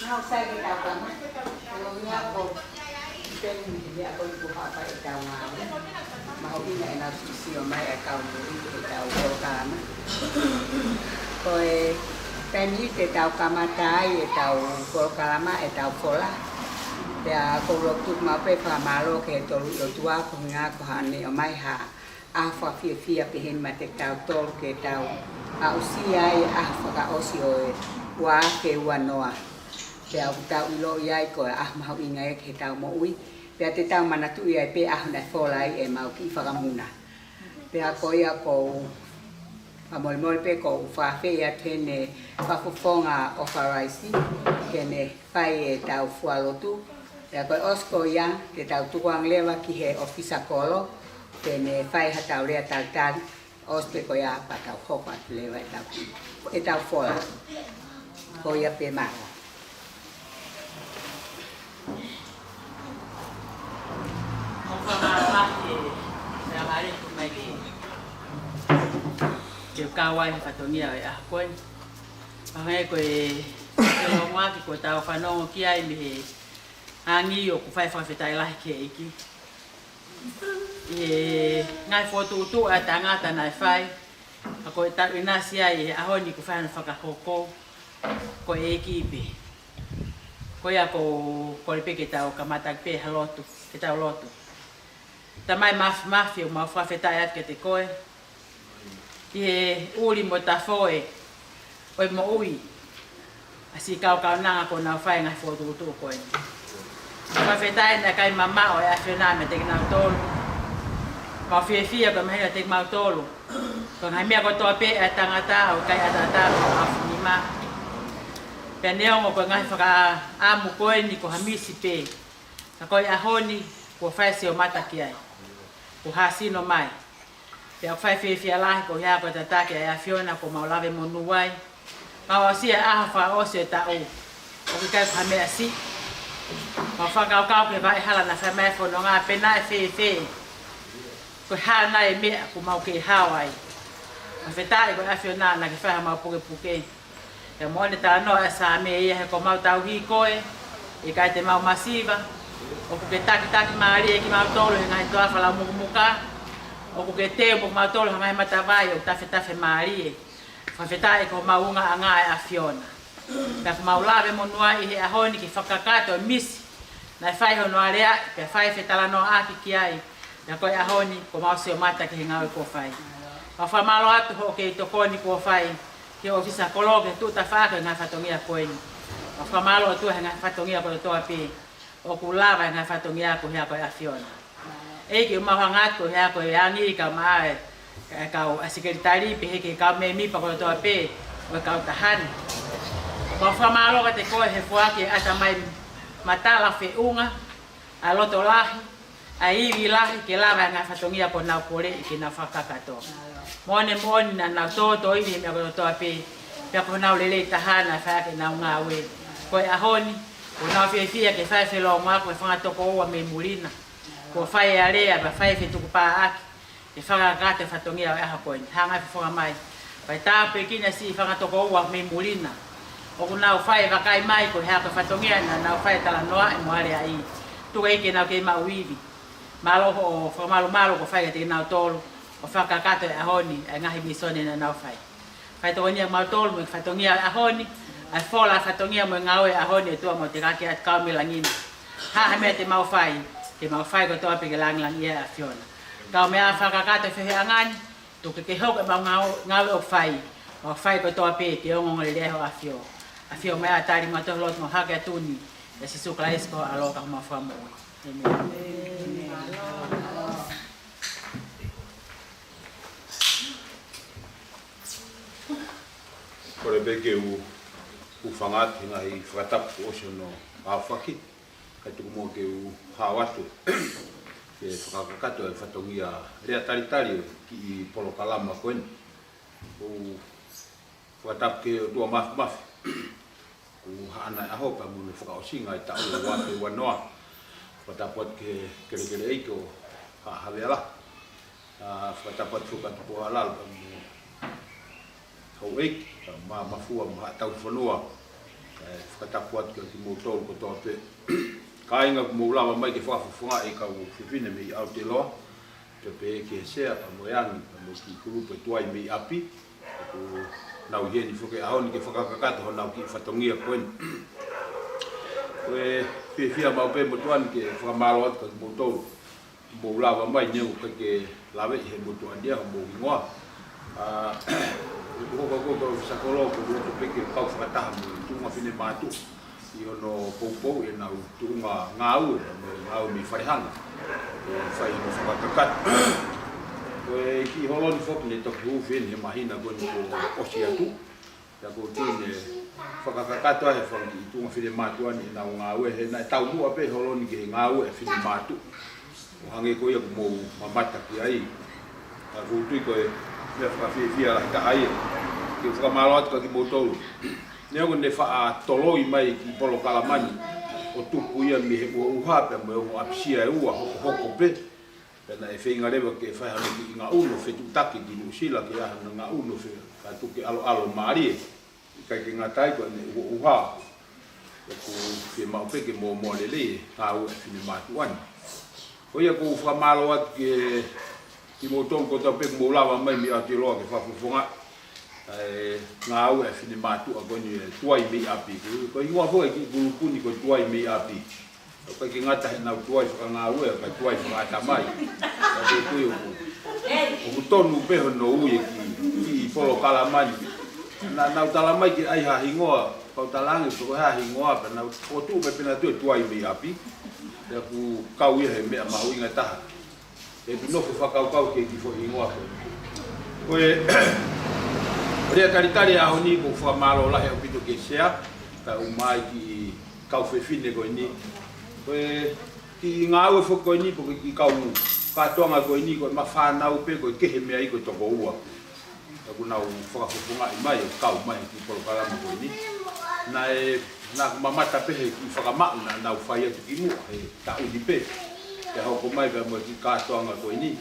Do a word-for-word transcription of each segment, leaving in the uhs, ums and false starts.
Nau sai ke tau kama. Kalau ni ako, pen ni ako itu apa itu mau. Mau ina ina sio mai e kau muli e tau polokalama. Ko e taimi te tau kamata ai e tau polokalama e tau fola. Pea ko lotu mau pē fakamālō ki he tolu ʻi ʻOtua ko e ʻuhinga ko haʻane ʻomai ha ʻaho fakafiefia pehē ni maʻa kitautolu ke tau aʻusia ai e ʻaho fakaʻosi ʻo e ua afe ua noa. Pea ʻoku tau ʻiloʻi ai ko e ʻaho mahuʻinga ia ki heʻetau moʻui. Pea te tau manatuʻi ai pē ʻaho naʻe fola ai ʻemau kiʻi fakamuna. Pea ko ia ʻoku ou fakamolemole pē ʻoku ou fakaafeʻi atu heni ʻa Fofonga ʻOfa Raisi ke ne fai e tau fua lotu. Pea ko e ʻosi ko ia, te tau tukuange leva ki he ʻōfisa kolo, ke ne fai ha tau lea talitali, ʻosi pē ko ia pea tau hoko atu leva e tau, e tau fola. Ko ia pē mālō. ʻOku ou fakamālō lahi e, e meʻa mālie ko mai ke, ke u kau ai he fatongia e ʻaho ko eni. ʻA ia ko e, ke longoaki ko ʻetau fanongo ki ai mei he angi ʻoku fai fakafetaʻi lahi ki he ʻEiki. ʻI he ngaahi fokotuʻutuʻu ʻa e tangata naʻe fai, ka ko e taʻu ʻinasi ai he ʻaho ni ʻoku fai hano fakahoko, ko e ʻEiki pē. Ko ia ʻoku ou kole pē ke tau kamata pē ha lotu, ke tau lotu. Tamai mafimafi ʻoku mau fakafetaʻi atu kiate koe. ʻI he ʻuli mo tafoe ʻo e moʻui ʻa e siʻi kau kaunanga kuo nau fai e ngaahi fokotuʻutuʻu ko eni. Fakafetaʻi naʻe ʻikai mamaʻo e ʻAfiona meiate kinautolu. Mau fiefia ko e mahino kiate kimautolu ko e ngaahi meʻa kotoa pē ʻa e tangata ʻoku ʻikai ʻataʻatā mo ʻafunima. Pea neongo ko e ngaahi fakaʻamu ko eni ko ha misi pē, ka ko e ʻaho ni kuo fai sio mata ki ai, kuo hāsino mai. Pea ʻoku fai fiefia lahi ko e hā ko e tataki ʻa e ʻAfiona kuo mau lave monū ai. Mau aʻusia e ʻaho fakaʻosi ʻo e taʻu ʻoku ʻikai ko ha meʻa siʻi. Mau fakakaukau ki he vaʻe hala naʻe fai mai e fononga pe naʻe fēfē, ko e hā nai e meʻa kuo mau kei hao ai. Fakafetaʻi ko e ʻAfiona naʻa ke fai haʻamau pukepuke. Pea moʻoni e talanoa ʻa e Saame ia, he ko homau tauhi koe, ʻe ʻikai te mau masiva. ʻOku ke takitaki mālie kimautolu he ngaahi toafa laumukumuka. ʻOku ke teu mo kimautolu he ngaahi matavai ʻoku tafetafe mālie. Fakafetaʻi ko homau ungaʻanga e ʻAfiona. Pea ʻoku mau lave monū ai ʻi he ʻaho ni ke fakakakato e misi naʻe fai hono aleaʻi, pea fai fetalanoaʻaki ki ai. Pea ko e ʻaho ni kuo mau sio mata ki he ngāue kuo fai. Mau fakamālō atu hoʻo kei tokoni kuo fai ki he ʻōfisa kolo ke tuʻu tafaʻaki e ngaahi fatongia ko eni. Mau fakamālō atu he ngaahi fatongia kotoa pē ʻoku lava e ngaahi fatongia ko e hā ko e ʻAfiona. ʻEiki, mau hanga atu ko e hā ko e angi ka maʻa e, e kau ʻa e sekelitali pehē ki he kau mēmipa kotoa pē ʻo e kautaha ni. Mau fakamālō kiate koe he foaki e ʻatamai matala feʻunga, ʻa e loto lahi, ʻa e ivi lahi ke lava e ngaahi fatongia kuo nau poleʻi ke nau fakakakato. Moʻoni moʻoni naʻa nau tōtōivi he meʻa kotoa pē, pea ko honau lelei taha naʻe fai ʻaki ʻenau ngāue. Ko e ʻaho ni, kuo nau fiefia ke fai e felōngoaki ko e fanga tokoua mei muli na. Kuo fai e alea pea fai e fetukupaʻaki ke fakakakato e fatongia ʻo e ʻaho ko eni. Hanga ʻe Fofonga mai, fai tāpuekina e siʻi fanga tokoua mei muli na. ʻOku nau fai e vakai mai ko e hā ko e fatongia naʻa nau fai e talanoaʻi mo aleaʻi. Tuku ʻEiki ke nau kei maʻu ivi. Mālō hoʻo fakamalumalu kuo fai kiate kinautolu ʻo fakakakato e ʻaho ni e ngaahi vīsone naʻa nau fai. Fai tokoni kimautolu mo e fatongia e ʻaho ni, ʻa e fola fatongia mo e ngāue e ʻaho ni, ʻOtua, mau teuteu atu kau mei langi na. Ha ha meʻa te mau fai, ke mau fai kotoa pē ke langilangiʻia e ʻAfiona. Kau meʻa fakakakato e feohiʻanga ni, tuku ke ke hoko ʻemau ngāu-, ngāue ʻoku fai, mau fai kotoa pē ke ongoongolelei ai ho ʻAfio. ʻAfio mai ʻa e tali mau tohi lotu mau hake atu ni, ʻia Sīsū Kalaisi ko ho ʻAlo ka homau Fakamoʻui. ʻĒmeni. Kole pē ke u, u hūfanga atu he ngaahi fakatapu kuo ʻosi hono aofaki, kae tuku muʻa ke u hao atu ke fakakakato e fatongia lea talitali ʻo e kiʻi polokalama ko eni. ʻOku ou fakatapu ki he ʻOtua Mafimafi, kuo haʻana e ʻaho pea mo hono fakaʻosinga e taʻu ua afe ua noa. Fakatapu atu ki he kelekele ʻeiki ʻo Haʻa Havea Lahi. ʻA, fakatapu atu foki ki Tupuʻa Lalo pea mo ʻEiki, ka ma mafua ma tau fonua. ʻE, fakatapu atu kia kimoutolu kotoa pē. Kāinga, kuo mou lava mai ke fakafofongaʻi e kau fefine mei Aotearoa, pea pehē ki he sea, pea mo e angi, pea mo e kiʻi kulupu e tuai mei ʻapi. Kuo nau ʻi heni foki he ʻaho ni ke fakakakato honau kiʻi fatongia ko eni. Ko e fiefia maʻu pē motuʻa ni ke fakamālō atu kia kimoutolu. Mou lava mai, neongo ʻikai ke lave ʻi he motuʻa ni ʻa homou hingoa. ʻA, ʻoku hoko ko e kau ʻōfisa kolo, ko e loto pē ke kau fakataha mo e tuʻunga finemātuʻa ʻi hono poupou ʻenau tuʻunga ngāue, mo e ngāue mei falehanga. ʻE fai hono fakakakato. Ko e kiʻi holo ni foki ne toki hū heni he māhina ko eni kuo ʻosi atu. Pea ʻoku ou tui ne fakakakato ai he fanga kiʻi tuʻunga finemātuʻa ni ʻenau ngāue, he naʻe taumuʻa pē holo ni ki he ngāue ʻa e finemātuʻa. ʻO hangē ko ia kuo mou mamata ki ai. Ka ʻoku ou tui ko e meʻa fakafiefia lahi taha ia. Ke fakamālō atu kia kimoutolu. Neongo ne faʻa toloi mai e kiʻi polokalama ni ʻo tuku ia mei he ʻuha ʻuha pea mo e ongo ʻapisia ʻe ua hokohoko pē. Pea naʻe feinga leva ke fai hano kiʻi ngaʻunu fetuʻutaki ki Nuʻusila ke ʻi ai hano ngaʻunu fe-, ka tuku ke ʻaloʻalo mālie. ʻIkai ke ngata ai ko ʻene ʻuha ʻuha. ʻOku fiemaʻu pē ke mōmoa lelei e ngāue ʻa e finemātuʻa ni. Ko ia ʻoku ou fakamālō atu kia kimoutolu kotoa pē kuo mou lava mai mei Aotearoa ke fakafofongaʻi e ngāue ʻa e finemātuʻa ko eni, e tuai mei ʻapi. Ko e hingoa foki e kiʻi kulupu ni ko e tuai mei ʻapi. ʻOku ʻikai ke ngata heʻenau tuai fakangāue, ʻoku ʻikai tuai fakaʻatamai. Ka ʻoku ou tui ʻoku, ʻoku tonu pē hono ui e kiʻi, kiʻi polokalama ni. Naʻa nau tala mai ke ʻai ha hingoa, kau talaange pe ko e hā e hingoa, pea nau fokotuʻu mai pē nautolu e tuai mei ʻapi. Pea ʻoku kau ia he meʻa mahuʻinga taha. ʻE pē nofo fakakaukau ki he kiʻi foʻi hingoa ko ē. Ko e, ʻo lea talitali he ʻaho ni, ʻoku ou fakamālō lahi ʻaupito ki he sea, kae ʻumaʻā e kiʻi kau fefine ko eni. Ko e kiʻi ngāue foki ko eni, pe ko e kiʻi kau kātoanga ko eni, ko e ma fānau pē, ko e kehe mei ai ko e toko ua. ʻOku nau fakafofongaʻi mai, ʻo kau mai ki he polokalama ko eni. Naʻe, naʻa ku mamata pē he kiʻi fakamaʻu naʻa nau fai atu kimuʻa, he taʻu ni pē. Pea hoko mai pea mo e kiʻi kātoanga ko eni.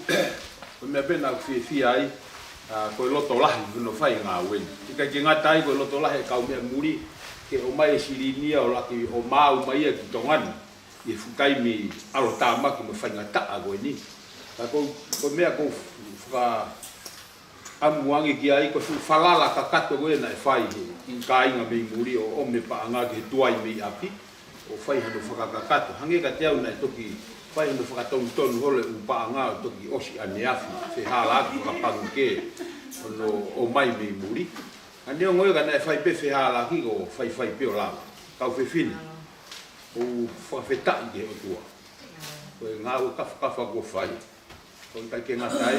Ko e meʻa pē naʻa ku fiefia ai, ʻa, ko e loto lahi hono fai e ngāue ni. ʻIkai ke ngata ai ko e loto lahi e kau meʻa muli, ke ʻomai e silini ia ʻo laki ʻo maau mai ia ki Tonga ni. ʻI he fuʻu taimi ʻalotāmaki mo faingataʻa ko eni. Ka ko, ko e meʻa ʻoku ou faka- ʻamu ange ki ai ko e fuʻu falala kakato ko ē naʻe fai he kiʻi kāinga mei muli ʻo ʻomi e paʻanga ki he tuai mei ʻapi. ʻO fai hano fakakakato. Hangē kiate au naʻe toki fai hano fakatonutonu holo e ʻū paʻanga ʻo toki ʻosi ʻaneafi. Fehālaaki fakapangikē hono ʻomai mei muli. Ka neongo ia ka naʻe fai pē fehālaaki ko e faifai pē ʻo lava. Kau fefine. ʻOku ou fakafetaʻi ki he ʻOtua. Ko e ngāue kafakafa kuo fai. ʻOku ʻikai ke ngata ai.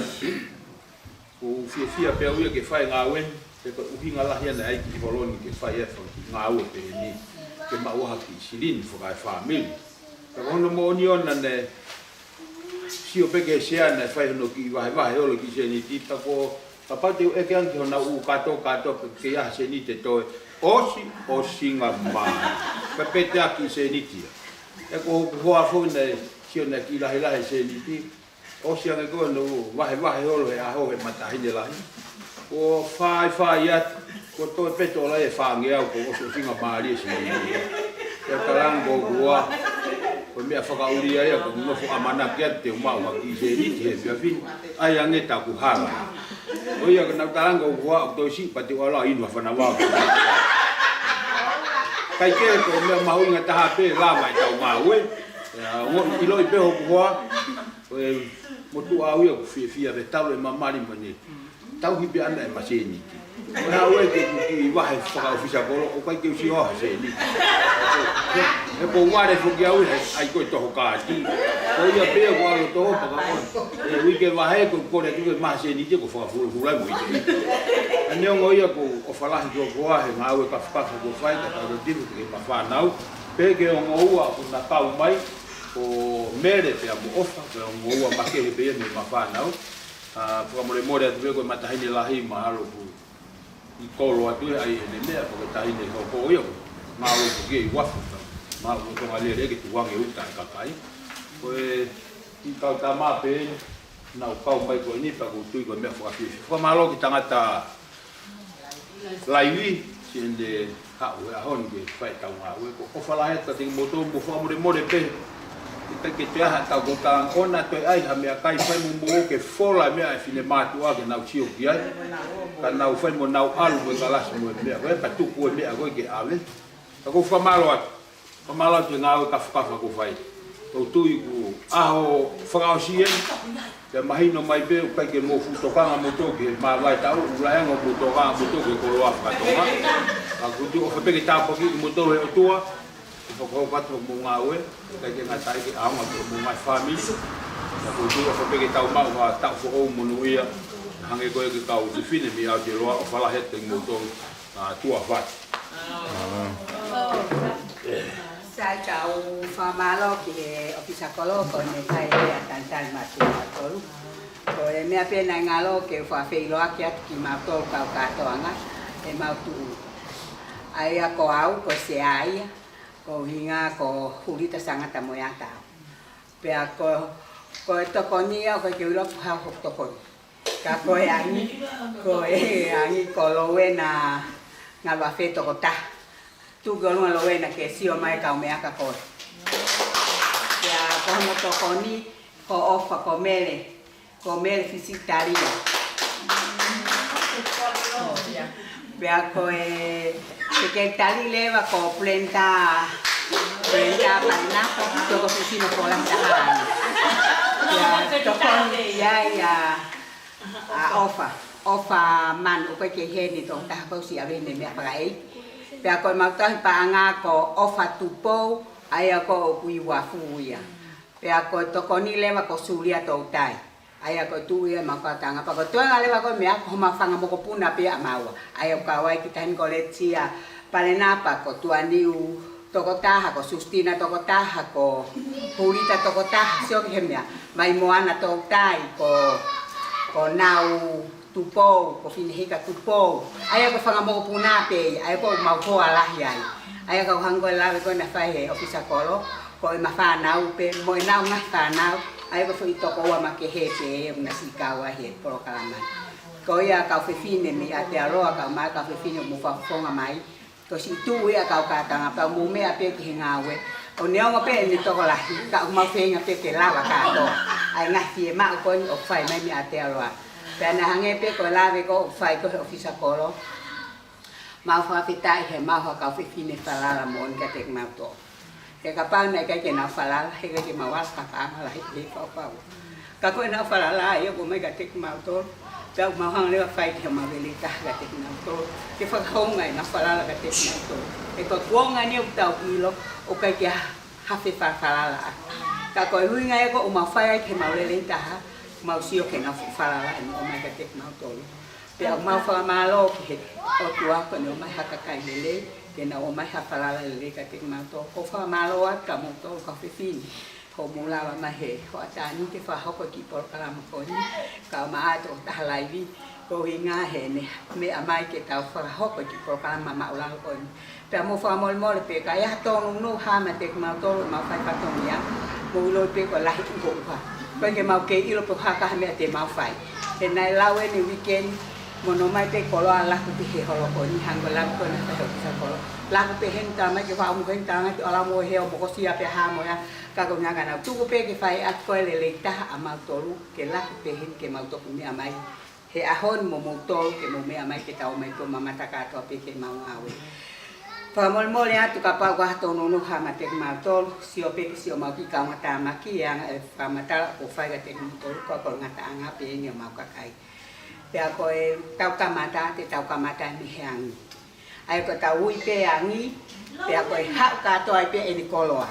ʻOku ou fiefia pē au ia ke fai e ngāue ni, he ko e ʻuhinga lahi ia naʻe ʻai e kiʻi holo ni ke fai ai e fanga kiʻi ngāue pehē ni. Ke maʻu ha kiʻi silini fakaefāmili. Ka ko hono moʻoni ʻona naʻe sio pē ki he sea naʻe fai hono kiʻi vahevahe holo e kiʻi sēniti, pea ko, kapau te u ʻeke ange ki honau ʻū kātoa kātoa pe ʻoku ʻi ai ha sēniti ʻe toe, ʻosi, ʻosinga mai. Pea pehē ʻa e kiʻi sēniti ia. He ko hoku hoa foki naʻe sio naʻe kiʻi lahilahi e sēniti. ʻOsi ange ko ē hono vahevahe holo he ʻaho he matahine lahi. Kuo faifai atu, kuo toe pē tola e fāngeau kuo ʻosi ʻosinga mālie e sēniti. Pea talaange ko hoku hoa, ko e meʻa fakaʻulia ia, ʻoku ou nofo ʻamanaki atu te u maʻu ha kiʻi sēniti he efiafi ni, ʻai ange ʻetau hala. Ko ia ka nau talaange ko hoku hoa, ʻoku toe siʻi pea te u ʻalu ʻo inu ha fana vao. ʻIkai ke, ko e meʻa mahuʻinga taha pē lava ʻetau ngāue. ʻIa, ongo ʻiloʻi pē hoku hoa, ko e motuʻa au ia ʻoku fiefia pē talu e mamahi mo ʻene tauhi pē ʻana ʻema sēniti. Ko e haʻu ē ke u kiʻi vahe fakaʻofisa kolo, ʻoku ʻikai ke u sio ha sēniti. He ʻoku ou vale foki au he ʻai ko e toho kāti. Ko ia pē ʻoku ʻalu ʻo toho pea ka ko e uike vahe ko e kole atu ke maʻu ha sēniti ko e fakafulufulu ai mo ʻikai. Ka neongo ia ʻoku ou ʻofa lahi ki hoku hoa he ngāue kafakafa kuo fai ka tau loti ke ma fānau. Pea ki he ongo ua ʻoku na kau mai, ko Mele pea mo ʻOfa, ko e ongo ua makehe pē ia mei heʻema fānau. ʻA, fakamolemole atu pē ko e matahine lahi mahalo ʻoku ʻi kolo atu ē ʻai ʻene meʻa, ko e taʻahine hoko ia ʻoku ngāue ʻoku kei uafu ka. Mahalo ʻoku Tonga lele ke tuku ange uta e kakai. Ko e kiʻi kau tama pē, nau kau mai ko eni pea ʻoku ou tui ko e meʻa fakafiefia. Fakamālō ki he tangata Laivi, siʻene haʻu he ʻaho ni ke fai ʻetau ngāue. Ko e ʻofa lahi atu kiate kimoutolu, mou fakamolemole pē. ʻIkai ke toe ʻi ai haʻatau kotanga ʻona toe ʻai ha meʻakai, fai mo mou ke fola e meʻa ʻa e finemātuʻa ke nau sio ki ai. Ka nau fai mo nau ʻalu mo e kalasi mo e meʻa ko ē, ka tuku e meʻa ko ē ke ʻave. Ka ʻoku ou fakamālō atu. Fakamālō atu he ngāue kafakafa kuo fai. ʻOku ou tui ko e ʻaho fakaʻosi eni, pea mahino mai pē ʻoku ʻikai ke mou fuʻu tokanga moutolu ki he māvae taʻu, ʻoku lahi ange hoʻomou tokanga moutolu ki he koloa faka-Tonga. Ka ʻoku ou tui ʻofa pē ke tāpuakiʻi kimoutolu ʻe he ʻOtua, ke fakahoko atu hoʻomou ngāue, ʻikai ke ngata ai ke ʻaonga ki homou ngaahi fāmili. Ka ʻoku ou tui ʻofa pē ke tau maʻu ha taʻu foʻou monūʻia, hangē ko e kau fefine mei Aotearoa, ʻofa lahi atu kiate kimoutolu. ʻA, tuʻa fai. Sai, tau fakamālō ki he ʻōfisa kolo ko ʻene fai ʻa e talitali maʻa kimautolu. Ko e meʻa pē naʻe ngalo ke u fakafeʻiloaki atu kimautolu kau kātoanga, ʻemau tuʻu. ʻA ia ko au, ko Sea ia, ko e ʻuhinga ko Hulita Sangata Moeata au. Pea ko, ko e tokoni ia ʻoku ʻikai ke u ʻilo pe ko e hā hoku tokoni. Ka ko e ʻangi, ko e ʻangi ko Lowena Ngaluafe tokotaha. Tuku ki ʻolunga Lowena ke sio mai kau meʻa ka ko e. Pea ko hono tokoni ko ʻOfa ko Mele, ko Mele Fisitalia. Pea ko e sekelitali leva ko Brenda, Brenda Painapa, toko fifine fola taha. Pea tokoni ia ia ʻa ʻOfa, ʻOfa Man, ʻoku ʻikai ke ʻi heni, tokotaha pau siʻi ʻave ʻene meʻa fakaʻeiki. Pea ko ʻemau tauhi paʻanga ko ʻOfa Tupou, ʻa ia ko ʻoku ʻi Uafu ia. Pea ko e tokoni leva ko Sulia Toutai. ʻA ia ko e tuʻu ia ʻemau kātoanga. Pea ko e toenga leva ko e meʻa ko homau fanga mokopuna pē ia ʻamaua. ʻA ia ʻoku kau ai ki tahi ni ko Letia Palenapa, ko Tuaniu tokotaha, ko Sustina tokotaha, ko Hulita tokotaha, sio ki he meʻa. Mai Moana Toutai, ko, ko Nau Tupou, ko Finehika Tupou. ʻA ia ko e fanga mokopuna pē ia, ʻa ia ko ʻemau hoa lahi ai. ʻA ia kau hangē ko e lave ko ē naʻe fai he ʻōfisa kolo, ko ʻema fānau pē, mo ʻenau ngaahi fānau, ʻa ia ko e foʻi toko ua makehe pē ʻoku na siʻi kau ai he polokalama. Ko ia kau fefine mei Aotearoa, kau mai kau fefine ʻoku mou fakafofonga mai, ko e siʻi tuʻu ia kau kātoanga pea mou meʻa pē ki he ngāue. ʻO neongo pē ʻene tokolahi, ka ʻoku mau feinga pē ke lava kātoa ʻa e ngaahi fiemaʻu ko eni ʻoku fai mai mei Aotearoa. Pea naʻe hangē pē ko e lave ko ē ʻoku fai ko ē he ʻōfisa kolo. Mau fakafetaʻi he maʻu ha kau fefine falala moʻoni kiate kimautolu. He kapau naʻe ʻikai ke nau falala, he ʻikai ke mau ala fakaʻamu lahi he faufau. Ka ko ʻenau falala ia ʻoku ʻomai kiate kimautolu. Pea ʻoku mau hanga leva ʻo fai ki homau lelei taha kiate kimautolu. Ke fakahounga ʻenau falala kiate kimautolu. He ko e kuonga ni ʻoku tau ʻilo, ʻoku ʻikai ke ʻi ai ha fefalala. Ka ko e ʻuhinga ia ko ʻemau fai ai ki homau lelei taha, mau sio ki heʻenau falala ʻoku nau ʻomai kiate kimautolu. Pea ʻoku mau fakamālō ki he ʻOtua ko ʻene ʻomai ha kakai lelei, ke nau ʻomai ha falala lelei kiate kimautolu. ʻOku ou fakamālō atu kia moutolu kau fefine, hoʻomou lava mai he hoʻatā ni ke fakahoko e kiʻi polokalama ko eni, kau mai ʻa e tokotaha laivi, ko e ʻuhinga heʻene meʻa mai ke tau fakahoko e kiʻi polokalama māʻulalo ko eni. Pea mou fakamolemole pē ka ʻi ai ha tōnounou hā meiate kimautolu ʻemau fai fatongia, mou ʻiloʻi pē ko e lahi ʻuhoʻuha. ʻOku ʻikai ke mau kei ʻilo pe ko e hā ha meʻa te mau fai. He naʻe lau eni weekend, mo nau ʻomai pē koloa laku pē he holo ko eni, hangē ko e lau ko ē naʻe fai he ʻōfisa kolo. Laku pē heni, tā mai ke faʻa mo heni, tā mai ke ʻalu mo he ʻo mokosia pē hā mo ia. Ka ko e ʻuhinga ka nau tuku pē ke fai atu ko e lelei taha ʻamautolu, ke laku pē heni ke mau toki meʻa mai he ʻaho ni mo moutolu ke mou meʻa mai ke tau mai ko e mamata kātoa pē ke mau ngāue. Fakamolemole atu kapau ʻoku ʻi ai ha tōnounou hā meiate kimautolu, sio pē ki siʻomau kiʻi kaungātāmaki, ʻa e anga e fakamatala ʻoku fai kiate kimautolu, ko e ngataʻanga pē eni ʻo ʻemau kakai. Pea ko ʻetau kamata, te tau kamata mei he ʻangi. ʻA ia ko ʻetau ui pē ʻangi, pea ko e haʻu kātoa ai pē ʻene koloa.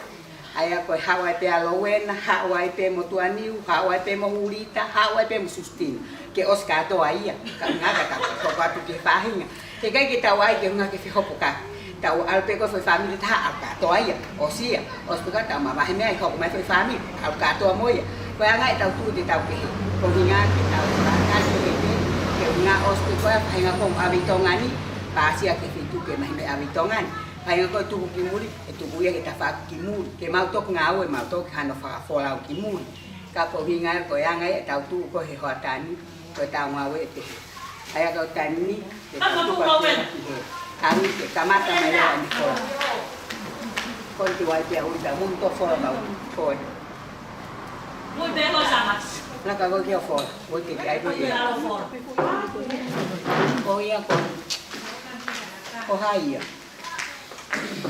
ʻA ia ko e haʻu ai pē ʻa Lowena, haʻu ai pē mo Tuaniu, haʻu ai pē mo Hulita, haʻu ai pē mo Sustina. Ke ʻosi kātoa ia, ka ngata ka ko atu ki he faʻahinga. He ʻikai ke tau ʻai ke ngata ke fehopokaki. Tau ʻalu pē ko e foʻi fāmili taha, ʻalu kātoa ia, ʻosi ia, ʻosi pē ka tau mavahe meʻa ʻi hoko mai foʻi fāmili, ʻalu kātoa mo ia. Ko e anga ʻetau tuʻu te tau kehe. Ko e ʻuhinga ke tau fakakasi kehe, ke ʻuhinga ʻosi pē ko e faʻahinga ko ʻave ʻi Tonga ni, pāsia ki he feituʻu ke maʻu meʻa ʻave ʻi Tonga ni. Faʻahinga ko e tuku ki muli, ʻe tuku ia he tafaʻaki ki muli. Ke mau toki ngāue, mau toki hano fakafolau ki muli. Ka ko e ʻuhinga ko e anga ia ʻetau tuʻu ko ē he hoʻatā ni, ko ʻetau ngāue ʻe pehē. ʻA ia ko e taimi ni, ke ka tuka ki he, ka ni ke kamata mai leva ʻeni fola. Ko e tuai pea ui ta mun to fola ka ui. Ko e. Laka ko e kia fola. Ko e ke ai ko e. Ko ia ko. Ko hai ia.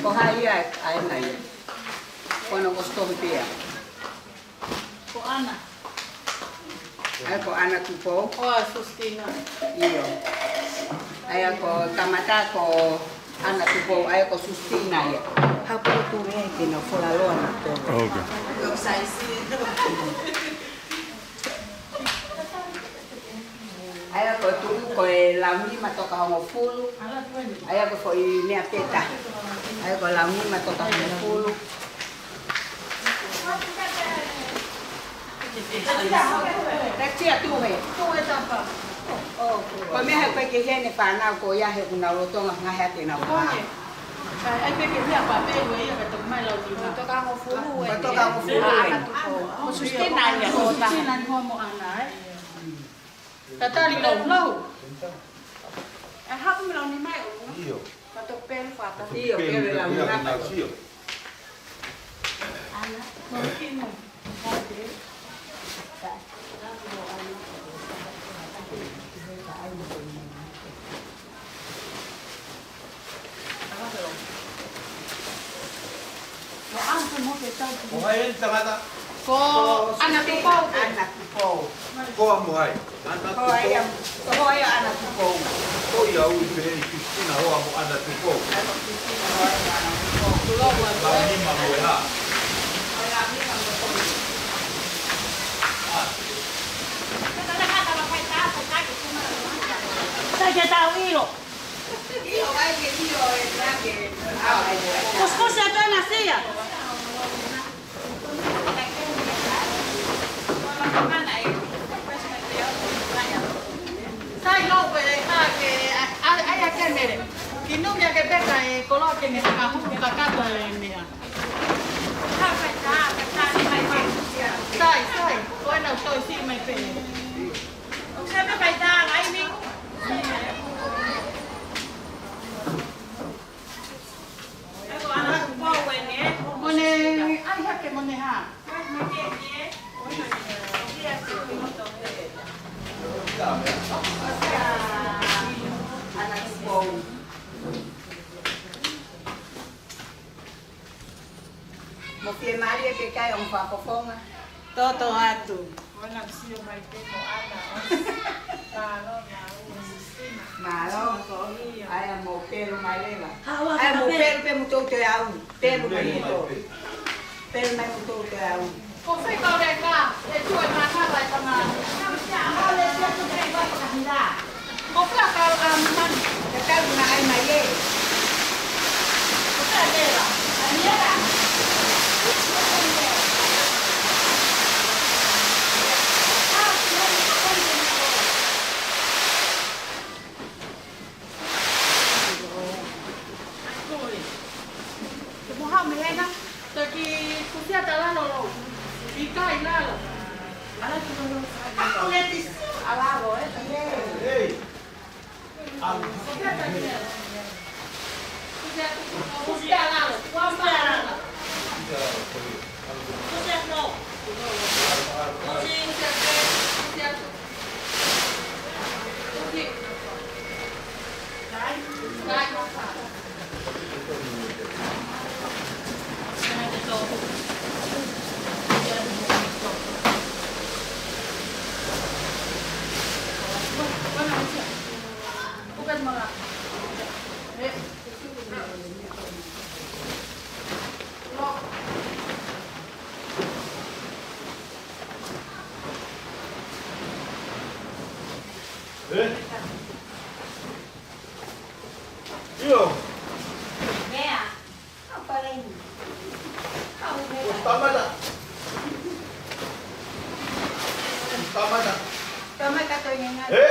Ko hai ia ʻa e nai. Ko na ko Stohi pea. Ko Ana. ʻA ia ko Ana Tupou. Ko a Sustina. ʻIo. ʻA ia ko kamata ko Ana Tupou, ʻa ia ko Sustina ia. Hapo tu me ke na fola loa na to. Okay. ʻA ia ko e tuʻu ko e launima toka hongofulu. ʻA ia ko e foʻi meʻa pē taha. ʻA ia ko e launima toka hongofulu. Tatia tuhe. Ko e meʻa he ko e ke hene fānau ko ia he ʻoku nau lolotonga ngaahi ake nau. Ai, ai, peke mea pa pe ue ia ka toki mai lau ni. Toka hongofulu ē. Toka hongofulu ē. Ko Sustina ia ko ta. Sustina ni mo Ana, ē. Tatali lau lau. E haku me lau ni mai o. ʻIo. Ka toki pelu fata. ʻIo, pelu lau ni mai. ʻIo. Ana, ko kino. Ko hai eni tangata? Ko Ana Tupou. Ana Tupou. Ko a mo hai? Ana Tupou. Ko hai Ana Tupou? Ko ia ui pehē ʻi Kristina hoa mo Ana Tupou. Ana Kristina hoa mo Ana Tupou. Launima mo e hā? Launima mo e hā? Sai ke tau ʻilo. Kusi, kusi atu ana sia. Sai lo pe le ka ke, a, a, ai a ke mele. Ki numi a ke peka e koloa ke ne ka hu ka kato e mea. Sai, sai, ko ena u toi si mai pe. Mone, ai hake mone ha. Mo fiemālie ke kai ʻo fakafofonga. Toto atu. Ona sio mai pē mo Ana. Mālō, mālō. Mālō. ʻIo. ʻAi mo pelu mai leva. ʻAi mo pelu pē mo tou te au. Pelu mai mo tou. Pelu mai mo tou te au. Ko fē kau leka, e tuʻu e mākava e tama. Kau leka, tuʻu e mākava e tama. Ko fē kau a mani, e kau na ai mai e. Ko fē leva, a leva. Ke mo hao mei hena, toki kusia ta lalo lou. ʻIkai ta lalo. Ala tu lalo. Ako leti. A lalo, ē. Ei. Kusia ta lalo. Kusia, kusia lalo. Kusia lalo. Kusia no. Kusia, kusia, kusia. Ē? ʻIo. Mea. Apa lagi? Kau mea. Tamata. Tamata. Tamata to yang ada. Ē?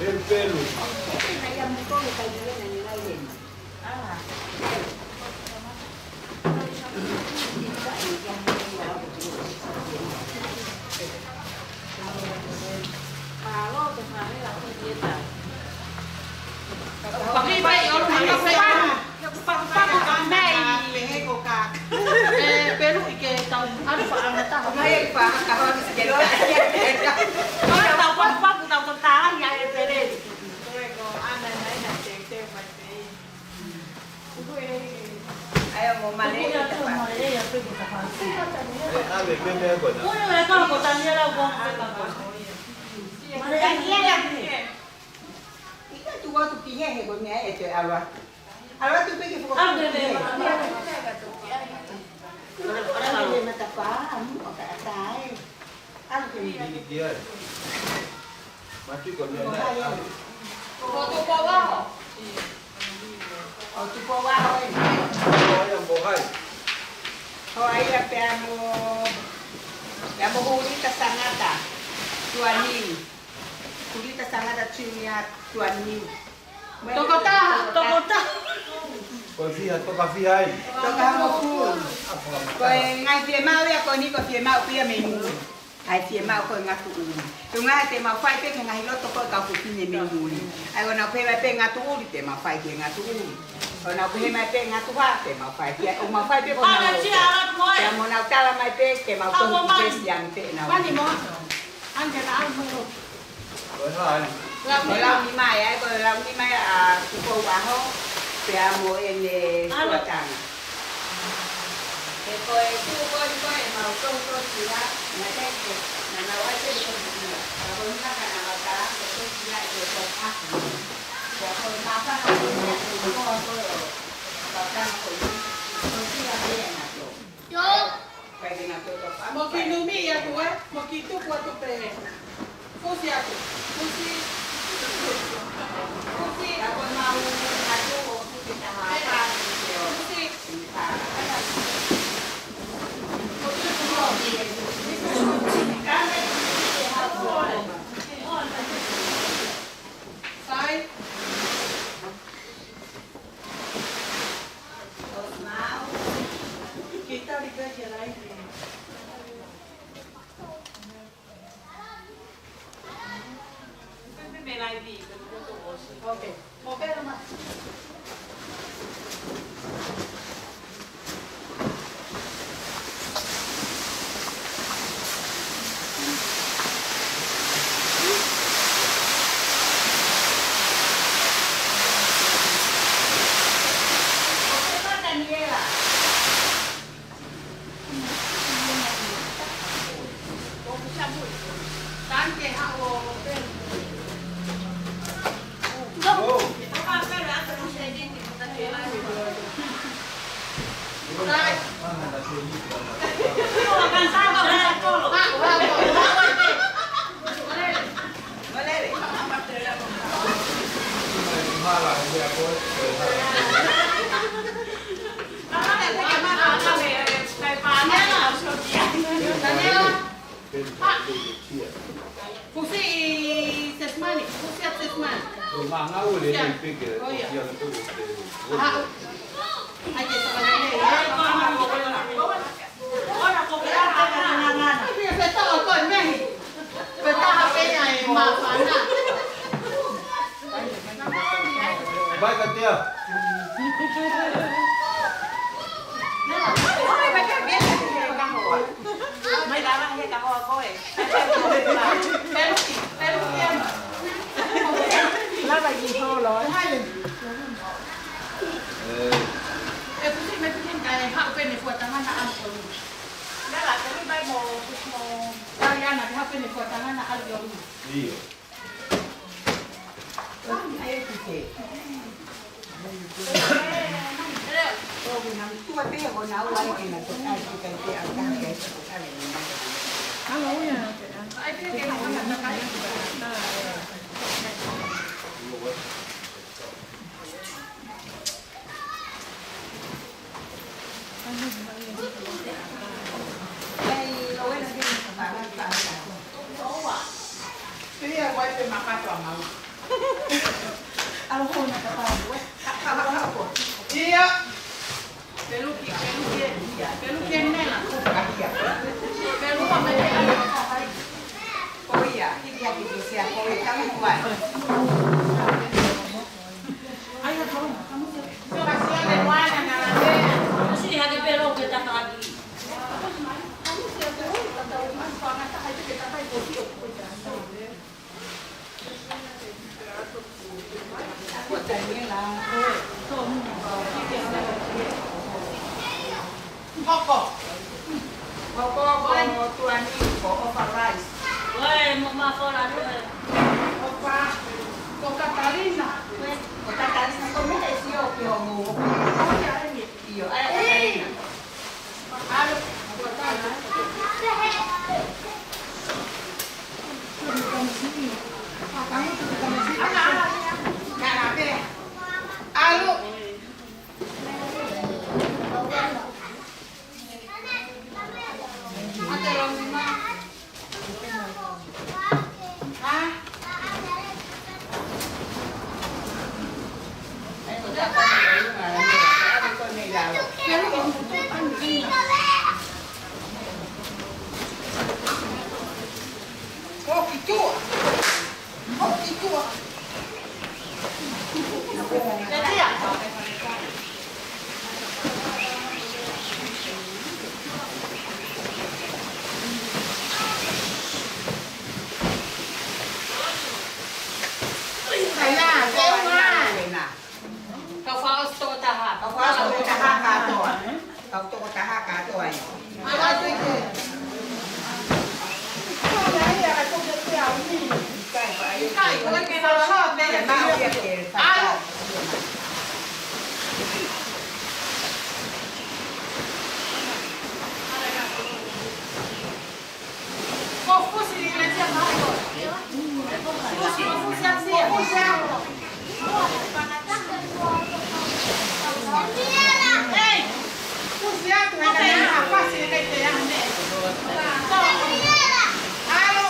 Pelu. Pakupaku ka mei. Pehē ko ka. E, Pelu ʻi ke tau ʻalu pa ana taha. Mai e pa, ka honi si ke lo. Tau pakupaku tau tau tala ia e Pele. Ko e ko ana nai na te te mai te. ʻAi ʻo mo male ia te pa. Male ia pe ko ta pa. E, ʻave pe me ko na. Ko e ko ko Taniela ko pe ka ko. Male ia. ʻIkai tuku atu ki he he ko mea e te ʻalu atu. ʻAlu atu pē ke fakaʻalu atu pē. ʻAlu pē. ʻAlu pē matapā, ʻamu, ʻo ka ata ai. ʻAlu pē. Ki, ki ai. Mati ko mea nai. ʻO Tupou Aho. ʻO Tupou Aho e. Ko ai a mo hai. Ko ai a pea mo, pea mo Hulita Sangata. Tuʻaniu. Hulita Sangata Junior Tuʻaniu. Tokotaha, tokotaha. Ko e fiha, tokotaha fiha ai. Tokotaha mo fulu. Ko e ngaahi fiemaʻu ia ko eni ko e fiemaʻu pē ia mei muli. ʻAi fiemaʻu ko e ngatu ʻuli. Ko e ngaahi te mau fai pē ke ngaahi loto ko e kau fefine mei muli. ʻAi ʻo nau pehē mai pē ngatu ʻuli te mau fai ke ngatu ʻuli. ʻO nau pehē mai pē ngatu hā te mau fai ke. ʻO mau fai pē ko nau loto. Pea mo nau tala mai pē ke mau tohu pē siang pē nau. Mani mo. Angela, ʻalu mo. Ko e hā ai? Ko e lau nima ia, ko e lau nima ia ʻa Tupou Aho, pea mo ʻene fuataha. He ko e tuʻu ko eni ko e mau tohi ko sila, na te ke, na na wai te ko sila. Ka ko na ka na mau tala ko sila e ko ko aku. Ko ko ma pa na ko ni ko ko ko. Ka ka ko ni. Ko sila ia na to. Mo ki numi ia tu, ē? Mo ki tuku atu pē. Fusi atu. Fusi. Fusi, ako mau atu, o fusi taha. Fusi. Sai. Fusi ʻi Sesmani, fusi ʻa Sesmani. Fusi ʻa. Oh, ia. Ai, ke saka lele. Ora ko ke ata ka ngangana. Ai, ke fetaha ko e mehi. Fetaha pē ia e māfana. Vai ka tea. Mai lava he ka hoa ko ē. Peluki, peluki ena. Lava ki holo. E pusi me pusi ka e haʻu pē ne fuataha na ʻalu ko lu. Lala, ke lu mai mo, mo. Tali ana, ke haʻu pē ne fuataha na ʻalu ko lu. Ia. Pea ʻi ai pē makato a mau. ʻAlu hona ka pau, ē. Ka, ka, ka, ka, ko. Ia. Peluki, peluki, ia. Peluki e mena. Ka ia. Pelu a mena. Ko ia, hiki haki ki sea, ko ia, kamu kuai. Ai, ka kamu. Sio ka sio le wana na la lea. Sio hake pelu ke ta haki. Hoko. Hoko, ko tuani, ko ʻOfa Rice. Oi, mo ma fola, oi. ʻOfa, ko Katalina. Ko Katalina, ko mea e sio ki hoʻo mo. ʻIo, ʻai ʻa Katalina. Kau fakaʻosi tokotaha. Kau fakaʻosi tokotaha kātoa. Kau tokotaha kātoa ia. ʻIkai, ʻikai, ko e ke nau soa pē ia. ʻAlu. Ko fusi ni mesia mai ko. Fusi, fusi asia. Fusi asia. Ei! Fusi atu, heka ni ha pasi, heka i te ane. Alo.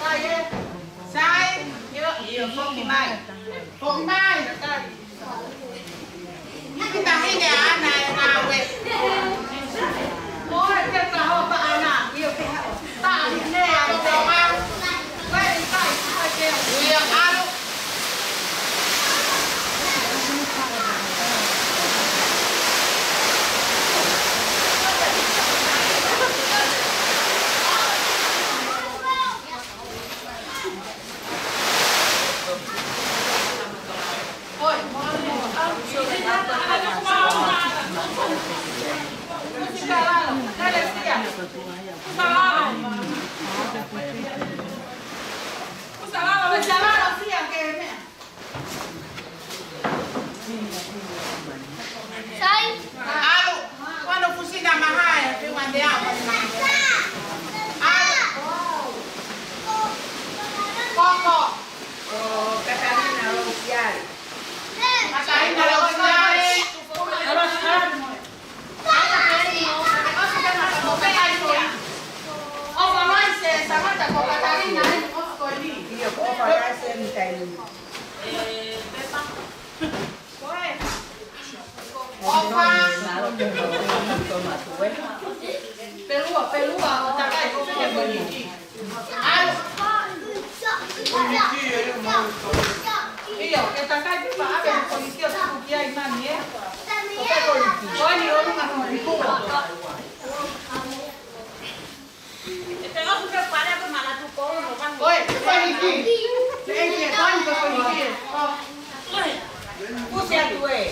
Sai, e. Sai. Io, io, foki mai. Foki mai. Hiki taʻahine ʻa ʻAna e ngāue. Mo e ke ka hopa ʻAna. Taʻahine ʻa e tonga. Ko e ʻikai, ʻikai ke. Ia, ʻalu. Sai. ʻAlu. Kuo fusi na mahae, pe wande a. ʻAlu. Koko. Ko Katalina Rosiale. Katalina Rosiale. ʻIo, ko Falaise ni taimi. ʻOfa. Pelua, pelua, ʻo takai, ko fē ko eni. ʻAlu. ʻIo, ke takai pē pea ʻave ko eni ki ʻo tuku ki ai mani, ē? Ko eni ʻolunga ko eni. Oi, ko eni ki. Ko eni ki, ko eni ki. Kusi atu ē.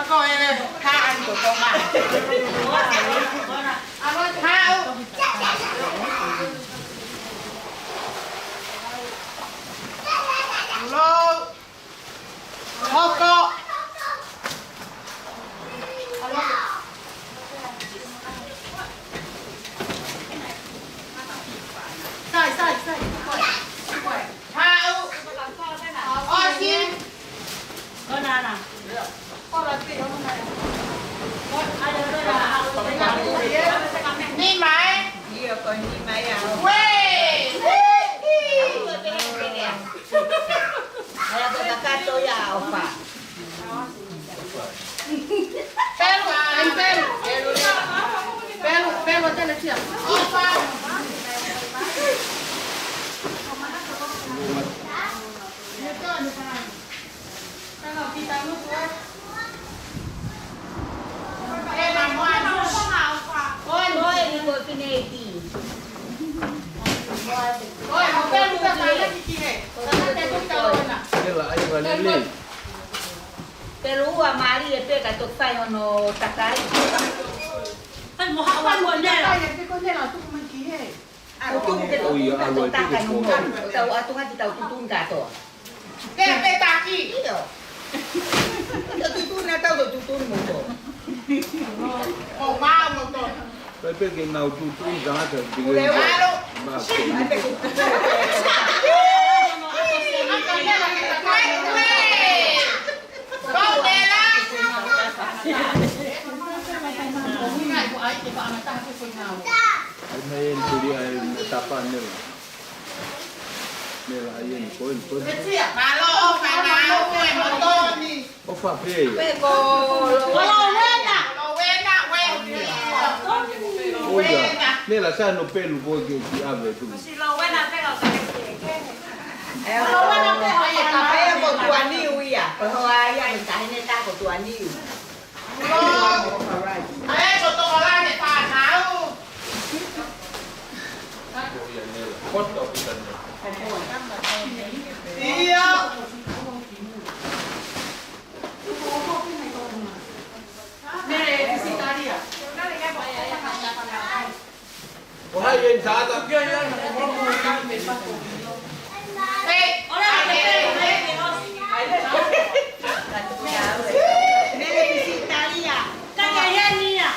Ko e haʻu ko Tonga. Haʻu. Lou. Hoko. Sai, sai, sai. Haʻu. ʻOsi. Nima ē. Ue. Pelu, pelu, pelu. Pelu, pelu, tele sia. Pelu ua mālie pē ka toki fai hono takai. Ai, mo haʻu ʻa Nela. ʻOku tuku ke tau tuʻu kātoa, tau ʻatu ngati tau tutuʻu kātoa. Te pe taki. ʻIo. Tau tutuʻu na tau tutuʻu moto. Ko mau moto. Pea pē ke nau tutuʻu tangata. Ule alo. Mā ke. Ai mai eni tuli ai me tapa Nela. Nela ai eni ko eni ko eni. Mālō ʻofa na ʻofa e motoni. ʻOfa pē. Pē ko Lowena. Lowena, Lowena. ʻOia. Nela sa no pelu ko ke ki ave tu. Si Lowena pē ka ke. Lowena pē ka pē ko Tuaniu ia. Ko hoa ia ko Tahine ta ko Tuaniu. Mele Pisitalia.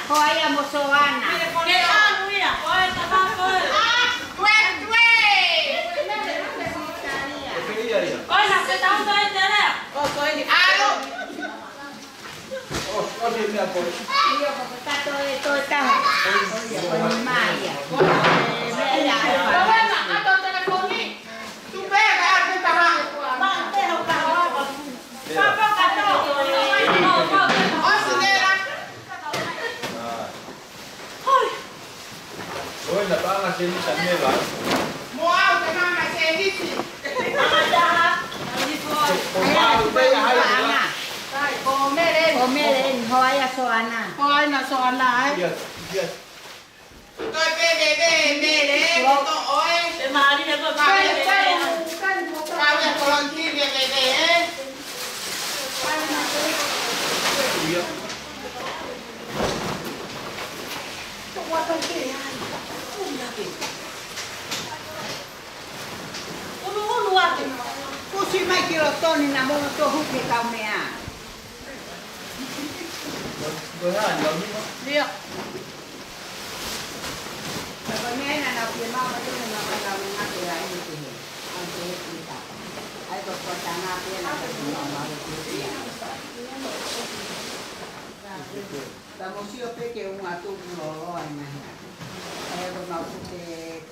Ko ia mo Soana. Mele Pisitalia. Alo. ʻIo, ko e kato e toe taha. Ko e nima ia. Ko e meʻa ia. Ko e na paʻanga seniti ʻa Nela. Mo au te paʻanga seniti. Ko mau te ia hai. Ko Mele. Ko Mele, hoa ia Soana. Hoa ia Soana, ai. Yes, yes. Toi pe Mele, Mele, ko to ʻoe. Pe Mele, ko Mele. Kau ia kolonti, Mele, Mele, eh. Ia. Unu, unu ake. Kusi mai ki loto ni na mono tohu ke kau meʻa. Ia. Ka ko e meʻa ena na pia mau ka tone na mai lau ngā ke ai ni ke he. Au ke he ki ta. Ai ko ko tana pia na ka tona mau ke he. Ka mo sio pē ke unga tuku loloa i mahi atu. Ka ia ko mau ku te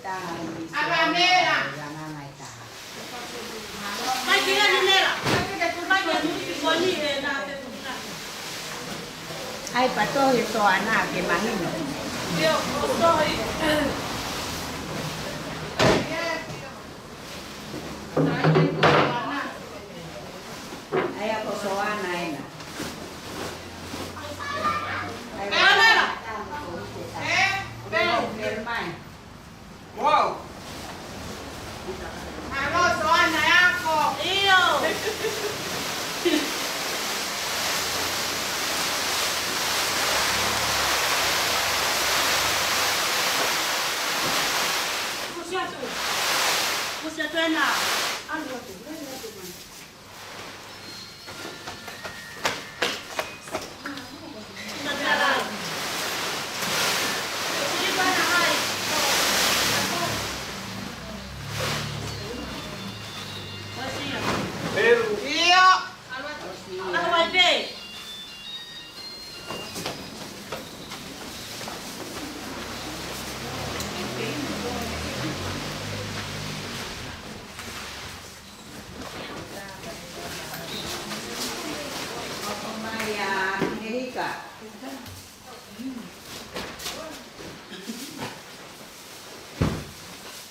taha i Ava Mela. Langa ngai taha. Mai ki lani Mela. Mai ki lani Mela. Ai patohi Soana ke mahino. Io, patohi. Ai ko Soana ena. Ai ko Soana. Wow. Alo, Soana, e ako. ʻIo.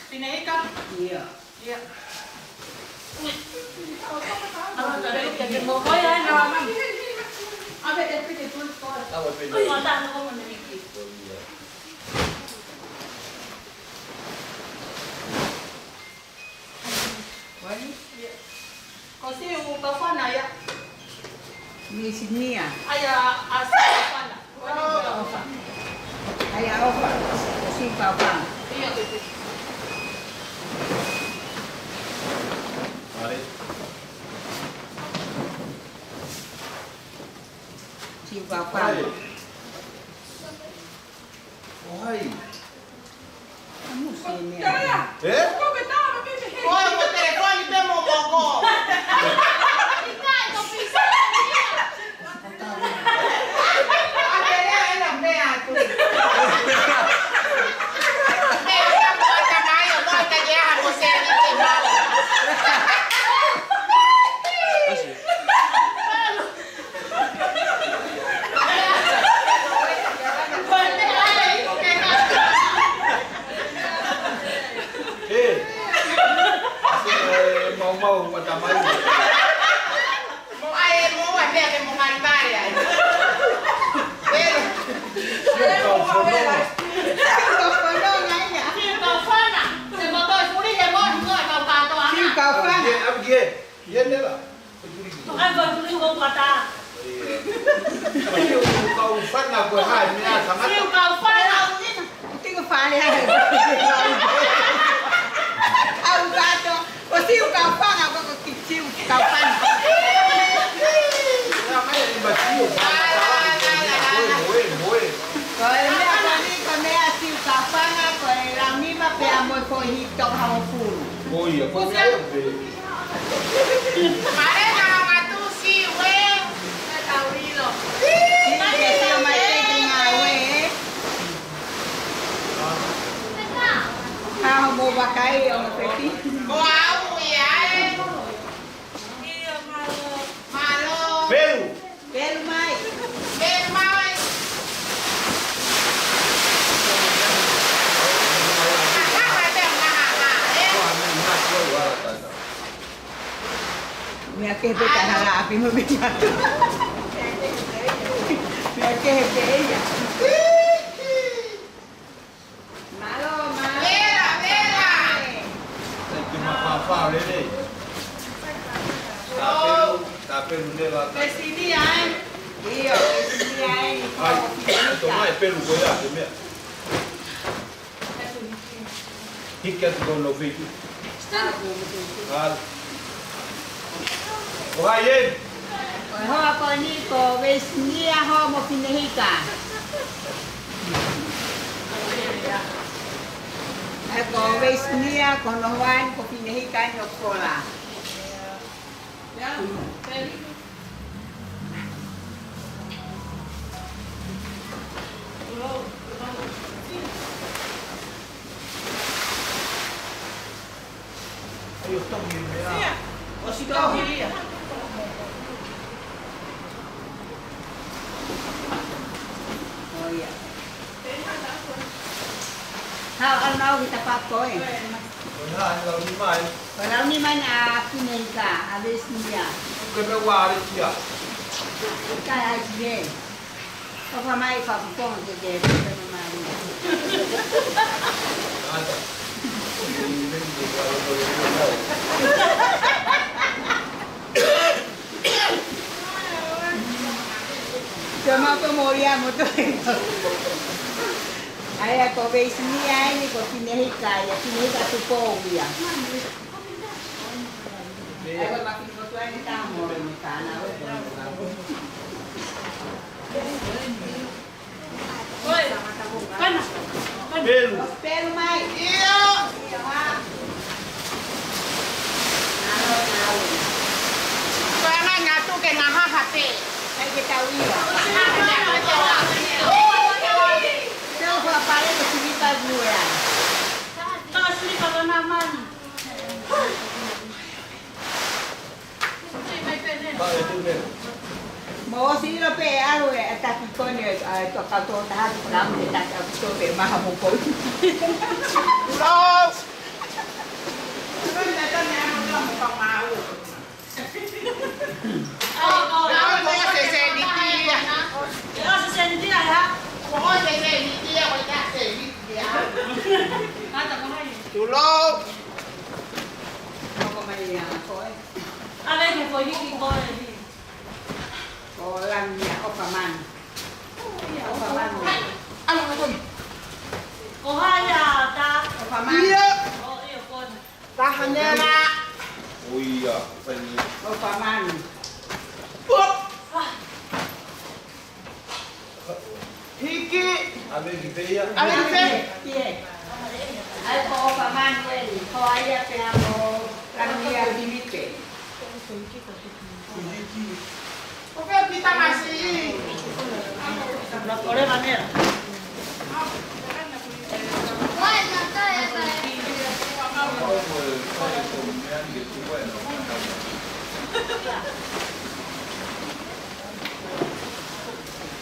Pinehika. Ia. Ia. Ko Siu Kaufana ia. Misinia. ʻAi ʻa Siu Kaufana. ʻAi ʻa ʻOfa. Siu Kaufana. Ia, ko Siu. Siu Kaufana. ʻOhai. ʻE? Ko e telefoni pē mo moko. ʻE, ʻe, mau mau ua tamai. Mo ai, mo ua pea ke mo ngali pare ai. Pero. Siu Kaufana. Siu Kaufana ia. Siu Kaufana. Se mo toi fuli he mo ni mo kau katoa. Siu Kaufana. Au kie, au kie. Ia nela. Ai, ko Siu Kaufana. Siu Kaufana ko e hā e meʻa tangata. Siu Kaufana. Tiko fale hai. Au kato. Ko Siu Kaufana, ko, ko ki Siu Kaufana. Ia mai e ma Siu. Moe, moe, moe. Ko e meʻa ko eni, ko e meʻa Siu Kaufana, ko e launima pea mo e foʻi hito hongofulu. Ko ia, ko e meʻa ia pē. Mare na matu si we. Ka tau ilo. Siu ke sio mai ke te ngāue. Ka homo vakai ʻo pepi. Ko au ia e. Mālō. Mālō. Pelu. Pelu mai. Pelu mai. Meʻa kehe pē ka hala ʻapi mo meʻa. Meʻa kehe pē ia. Mālō, mālō. Vela, vela. Thank you, mafāfā lelei. Tāpelu, tāpelu nela. Pesinia, ē? ʻIo, pesinia, ē? ʻAi, tō mai pelu ko ia, te meʻa. Hiki atu ko no fiki. Hal. ʻOhai ē. Ko e hoa ko eni ko Veisinia Homo Finehika. ʻE ko Veisinia ko hono hoa eni ko Finehika eni ʻo Kola. ʻO si tau hili ia. ʻO ia. Hā, ʻanau ki ta pako ē. Ko e hā, lau ni mai. Ko e lau ni mai na Finehika, ʻa Veisinia. Ke me ware kia. Ka ai si ē. Ko ka mai ka kuponga ke ke ke me mai. Te mau to mori a moto. ʻAi ʻa ko Veisinia eni ko Finehika ia, Finehika Tupou ia. ʻAi ʻa ma kini moto eni ta mori mo ta na o. Pelu. Pelu mai. ʻIo. Ko e ngaahi ngatu ke ngahaha pē. Kai ke tau ia. Tau fua pale ko silipa blue ai. Tau silipa lana mani. Mo ʻOsi ʻilo pē ʻe ʻalu e ʻataki ko eni, ʻa e tō kau tō taha ki he kau te taki ʻalu tō pē maha mo kou. Kulo! Kulo ina tane amo tō mo kau mau. ʻO, ʻo, ʻo, ʻo, ʻo, se sēniti ia. ʻO, se sēniti ia, ha? ʻO, ʻo, se sēniti ia, ʻo, ʻo, se sēniti ia. Ata ko hai. Kulo! Ko mai ia, ko e. A le ke ko hiki ko e. Ko Lamia, ʻofa manu. ʻOfa manu. ʻAlu, ʻalu, ʻalu. Ko hai ia, ta? ʻOfa manu. Ia. ʻO, ia, ko. Taha nena. ʻO ia, fai ni. ʻOfa manu. Hiki. ʻAve ki pē ia. ʻAve ki pē. ʻAi ko ʻOfa manu eni. Ko ai ia pea mo Lamia Filipe. Ko fē Pita Masi?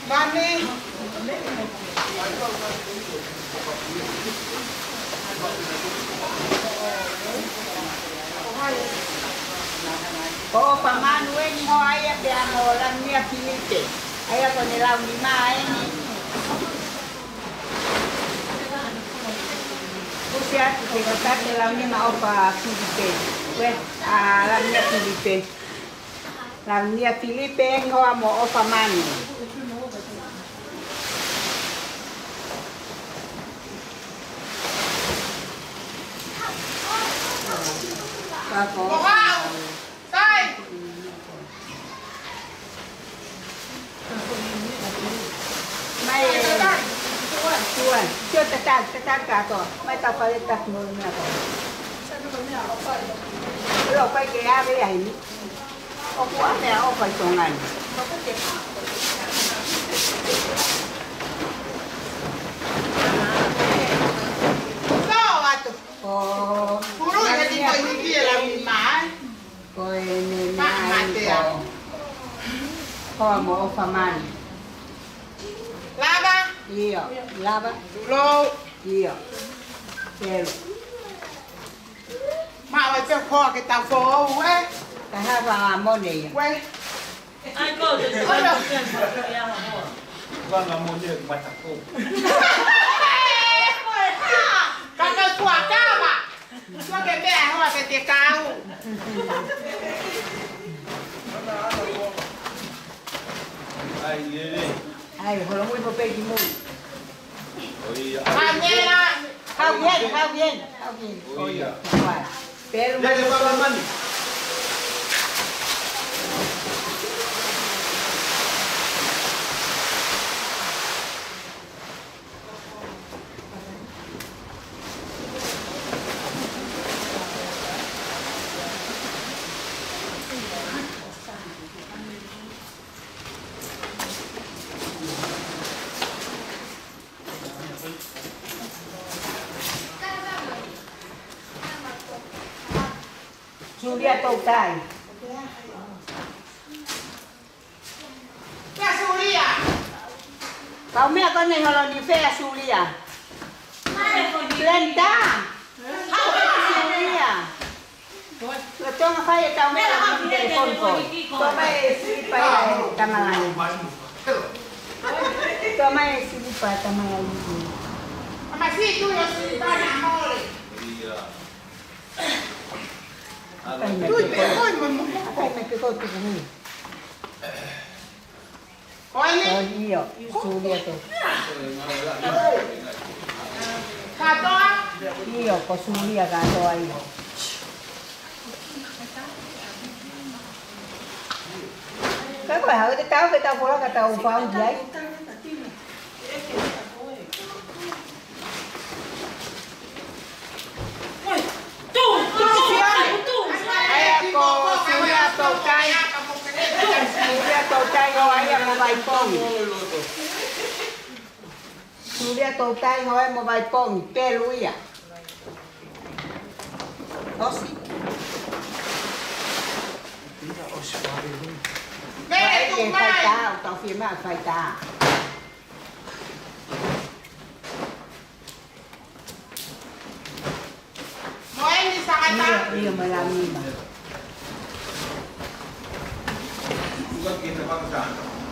Mani. Ko ʻOfa manu eni, ko ai ia pea mo Lamia Filipe. ʻA ia ko ʻene lau nima eni. Kusi atu ke ka tate lau nima ʻOfa Filipe. Ko e, ʻa, Lamia Filipe. Lamia Filipe eni hoa mo ʻOfa manu. Ka ko. Sai. Mai e. Tuan. Sio tatali, tatali kātoa. Mai tau fale taki mo e meʻa ko. ʻIo, ʻikai ke ʻave ia heni. ʻOku ʻa e meʻaʻofa ʻi Tonga ni. Lō atu. ʻO. Pulu ia ki ko hiki e lau nima. Ko ʻene meʻa eni ko. Ko mo ʻOfa manu. Lava. ʻIo, lava. Lō. ʻIo. Telu. Ma ʻoe te koa ke tau fō ʻo ue. Ka hava mone ia. Ue. Ai, ko te te. Olo. Vanga mone mata ko. Ka ka kua kama. Sua ke meʻa hoa ke te kau. Ai, lele. Ai, holo mui mo peki mui. ʻO ia. Hau bien, hau bien, hau bien. ʻO ia. Pelu mai. Lele pala mani. Sulia Toutai. Pea Sulia. Kau meʻa ko eni holo ni pea Sulia. Glenda. Sulia. Lo tonga fai e tau meʻa la ki telefoni ko. Tō mai e silipa ia e tamalai. Tō mai e silipa e tamalai. Ama si tu lo silipa na mole. Tui pe koi mo mo. Kai me pe koi tuku ni. Ko eni? Ko eni ʻio, Sulia tō. Kātoa? ʻIo, ko Sulia kātoa ʻio. Ka ko e hau te tau, ke tau kola ka tau fau ki ai. ʻA ia ko Sulia Toutai. Sulia Toutai ko ia mo Vaipongi. Sulia Toutai ko ia mo Vaipongi. Pelu ia. ʻOsi. Ia ʻosi fale. Mele, tuʻu mai. Faitā, ʻoku tau fiemaʻu faitā. Mo eni sangata. ʻIo, ʻio, mo e lau nima.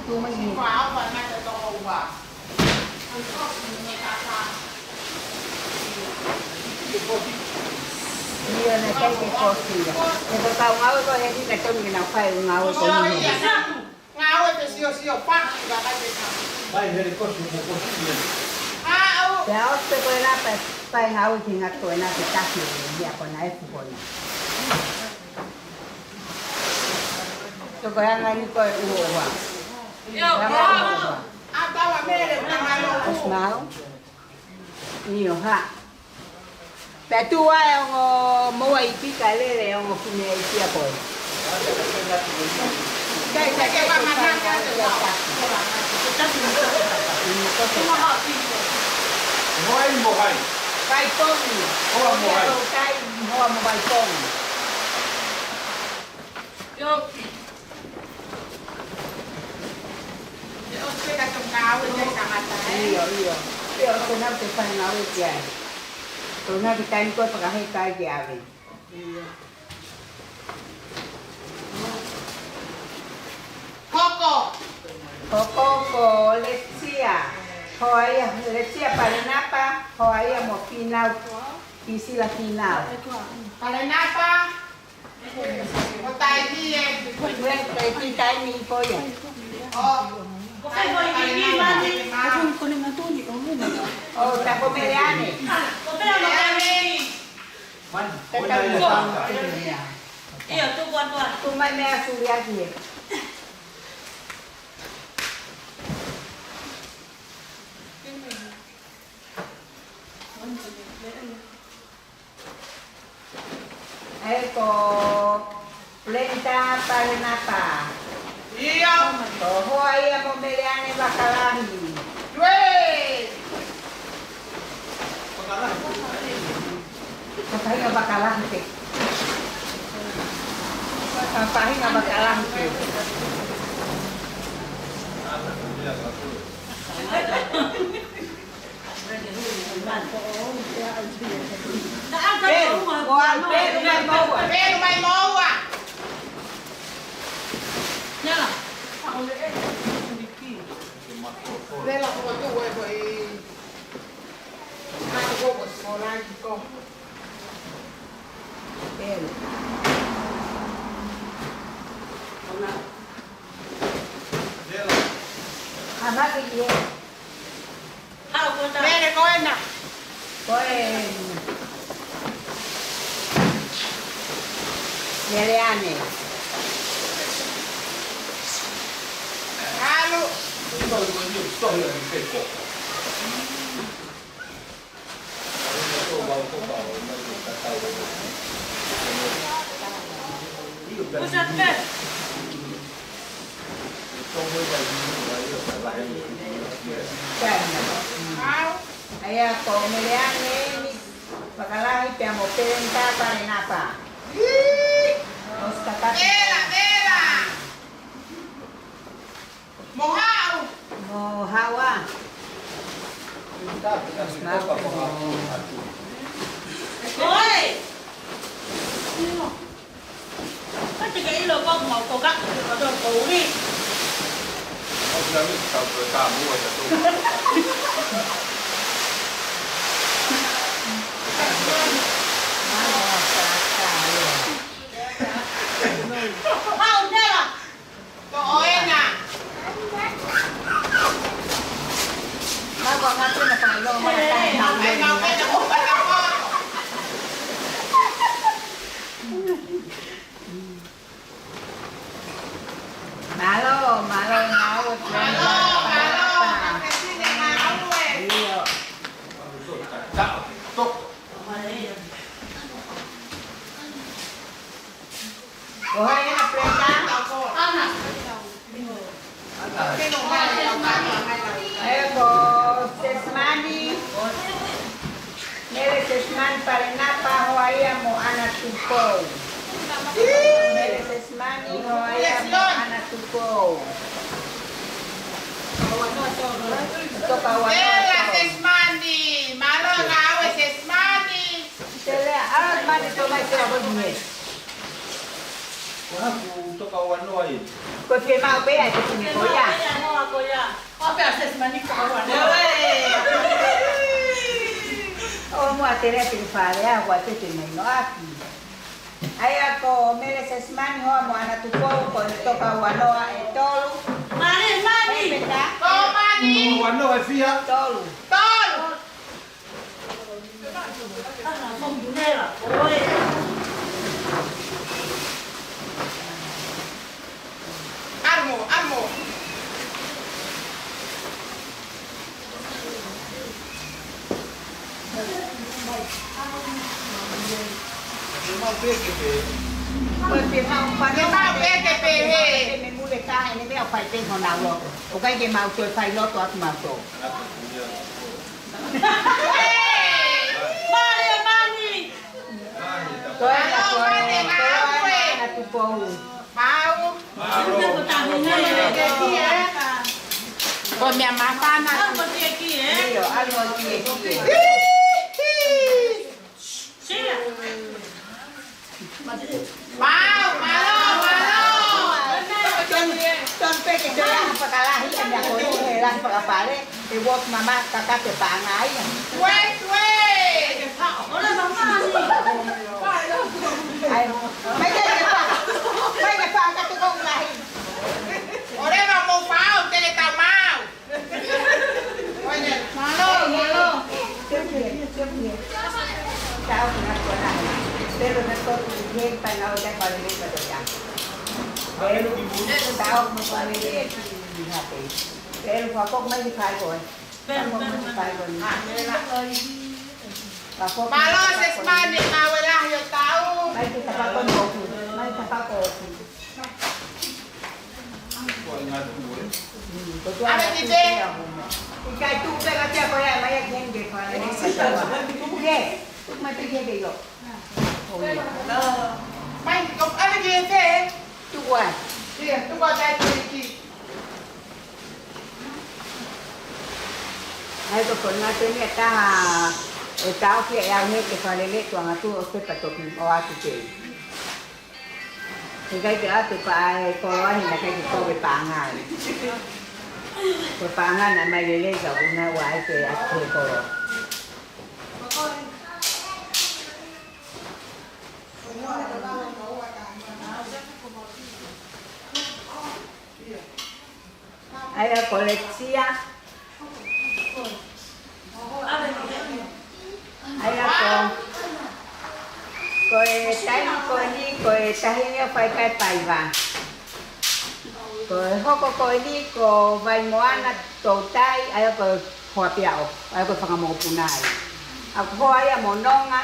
Tuʻu mai ni. Ua, ua, na te toko ua. ʻIo, naʻe ʻikai ke kosi ia. He ko e kau ngāue ko eni naʻe tonu ke nau fai e ngāue ko eni. Ngāue te siosio pa, ka kai te ka. Mai hele kosi mo kosi ia. Pea ʻosi pē ko ena pea fai ngāue ki he ngaahi ko ena ke taki ia ko ena e fuko na. Toko anga ni ko e ua ua. Anga ni ua ua. A tawa mele, tawa lo. Smile. ʻIo, hā. Pea tuʻu ai e ongo moua ipi kae lele e ongo fineʻeiki ia ko ē. Kai, kai, kai, kai, kai, kai, kai, kai. Mo hai, mo hai. Kai pongi. Hoa mo hai. Kai, hoa mo hai pongi. ʻIo. ʻIo, ʻio, ʻio, ko ena te fai ngāue ki ai. Ko ena ke taimi ko ē fakaheka ai ke ʻave. ʻIo. Koko. Koko ko Lesia. Hoa ia, Lesia Palenapa, hoa ia mo Finau. Pisila Finau. Palenapa. Ko taimi ē. Ko e taimi ko ia. ʻO. Ko fai mo i ni mani. ʻO, ta ko Meleane. Ko Meleane. Te tau ko. ʻIo, tuku atu atu. Tuku mai meʻa suli atu ē. ʻE ko Brenda Palenapa. ʻIo. Ko hoa ia mo Meleane Vakalahi. Tuē. Ko e faʻahinga Vakalahi pē. Ko e faʻahinga Vakalahi pē. Peru, Peru mai Moua. Peru mai Moua. Vela, ko tu, ko e, ko e. Peru. Vela. Mele ko ena. Ko e Meleane. ʻAlu. ʻA ia ko Meleane eni Vakalahi pea mo Pelenita Palenapa. ʻOsi kakata. Vela, vela. Mo haʻu. Mo haʻu ā. Oi. Ka te ke ʻilo ko mau ko ka, ko ka ko uri. Haʻu nela. Toʻo ena. Mālō, mālō, mālō. Mālō, mālō. ʻIo. Ko hai ena Brenda? ʻE ko Sesimani. Mele Sesimani Palenapa, hoa ia mo ʻAna Tupou. Mele Sesimani, hoa ia mo ʻAna Tupou. Toka ua noa. Ela, Sesimani. Mālō ngāue, Sesimani. Te lea, ʻalu mani tō mai te ʻaho ni. Ko haku toka ua noa ē. Ko e fiemaʻu pē ʻa e tokoni ko ia. Ko ia, ko ia. Ko pē ʻa Sesimani toka ua noa. ʻO mua te lea pili fale a, ua te te mai no aki. ʻA ia ko Mele Sesimani, hoa mo Ana Tupou, ko e toka ua noa ʻe tolu. Mani, mani. Pepeta. Tō mani. Ua noa ʻe fiha. Tolu. Tolu. ʻAmo, ʻamo. Ko e fiemaʻu pē ke pehē. Ko e fiemaʻu pē ke pehē. Mei muli ka ʻene meʻa ʻo fai pē honau loto. ʻOku ʻikai ke mau toe fai loto atu mautolu. Mālō, mani. Ko e, ko e, ko e, Ana Tupou. Mau. Ko e meʻa māfana. ʻIo, ʻalu ʻo kiʻekiʻe. Mau, mālō, mālō. Tonu, tonu pē ke toe lahi fakalahi, ʻa e meʻa ko ē he lahi fakapale, he uoki mama kakato e paʻanga ia. Tuē, tuē. ʻAi, mai ke ke pa, mai ke pa, ka te kau lahi. ʻOleva mo fao, te ke tau mau. Mālō, mālō. Mālō, Sesimani, ngāue lahi ʻo e taʻu. ʻAve ki te. ʻIkai tuʻu pē ka tia ko ia, mai ia ki heni ke fale. Tuku ke, tuku mai pē ki heni ke io. Mai, ko ʻave ki te. Tuku ai. Ia, tuku ai tai tuiki. ʻAi ko ko ngā teni a taha e tau kia e au he ke fale le tuanga tu o sepa toki o atu te. He kai ke atu pa e koloa he na kai ke kau ke pāngai. Ko pāngai na mai lelei ka una ua ai ke atu he koloa. ʻAi a ko Letisia. ʻAi a ko, ko e taimi ko eni, ko e tahi ni ʻo fai kai paiva. Ko e hoko ko eni, ko Vaimoana Toutai, ʻai ʻo ko e hoa pea ʻo, ʻai ʻo ko e fanga mokopuna ai. ʻA ko hoa ia mo Nonga,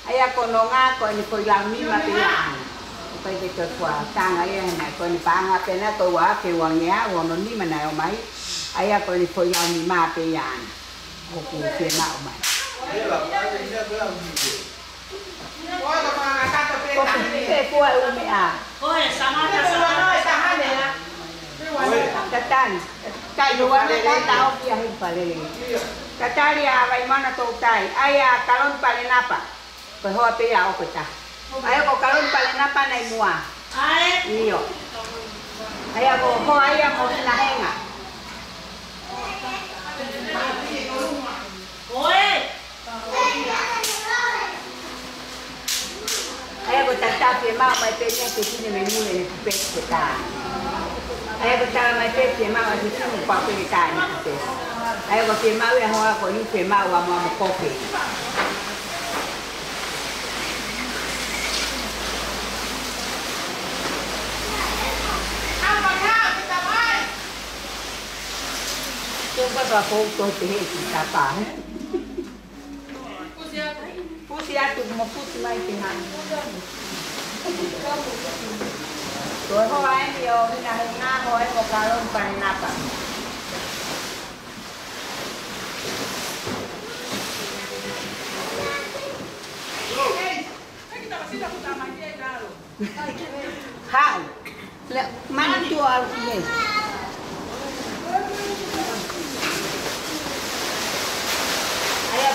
ʻai ʻa ko Nonga ko eni foʻi lau nima pē ia ʻana. ʻOku ʻikai ke toe fua tanga ia hena, ko eni paʻanga pē na ko ua ke ua ngea, ua ono nima na ʻo mai, ʻai ʻa ko eni foʻi lau nima pē ia ʻana. ʻOku fiemaʻu mai. Ko ke fua e ʻū meʻa. Tatani. Kai luana tata o kia hei palele. Tatali a Vaimoana Toutai. ʻAi a Kalon Palenapa. Ko e hoa pē ia ʻo ko ta. ʻAi ko Kalon Palenapa nai mua. ʻIo. ʻAi ko hoa ia mo Hinahenga. ʻAi ko tata fiemaʻu mai pē ia ke tine me mule ne kupe ke tā. ʻAi ko tala mai pē fiemaʻu a ke tine pa pē ke tā ne kupe. ʻAi ko fiemaʻu ia hoa ko ʻiu fiemaʻu a mo a mo koke. Tuʻu ka ka kou to te he ki tapa. Pusi atu mo pusi mai te hana. Ko e hoa eni ʻo Hinahenga, hoa eni ʻo Kalon Palenapa. Haʻu. Le, mani tuʻu a Ai,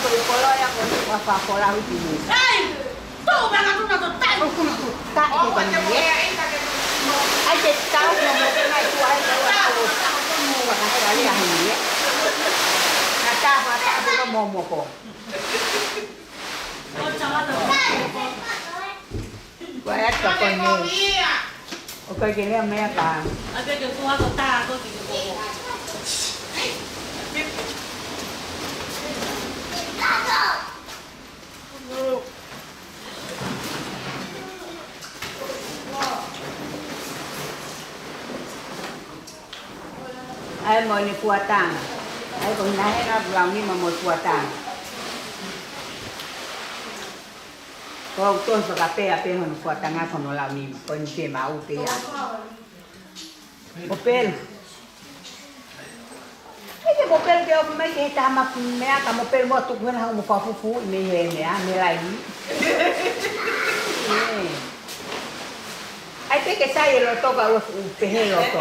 ko e kolo, ai, ko e fakakola uti ni. Ai! Tau manga tuna to tai. Ko kuna ku ta ke koni e. Ai, te tau mo mo ke nai tu ai, tau ai, tau. Fakakola ia hini e. Na ta, ta, ta, ta, mo mo ko. Ko e atu ka ko e meʻa. ʻOku ʻikai ke lea meʻa ka. ʻAi mo ʻene fuataʻanga. ʻAi ko e hinahena lau nima mo e fuataʻanga. Ko au tohi fakapea pē hono fuataʻanga ko hono lau nima. Ko eni ke mau pē ia. Mopel. ʻAi ke mopel ke ʻomi mai ke he tama meʻa ka mopel mo tuku hena hau mo fafufū mei he meʻa, mei laivi. ʻAi pē ke sai e loto ka ua fuʻu pehē loto.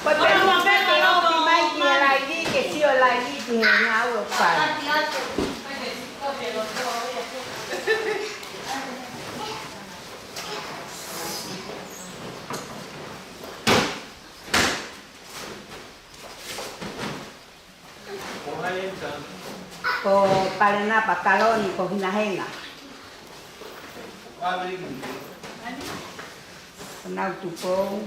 Ko e pehē mo pehē ke ʻomi mai ki he laivi ke sio laivi ki he ngāue ʻoku fai. Ko Palenapa Kaloni ko hinahenga. Ko Nautupou.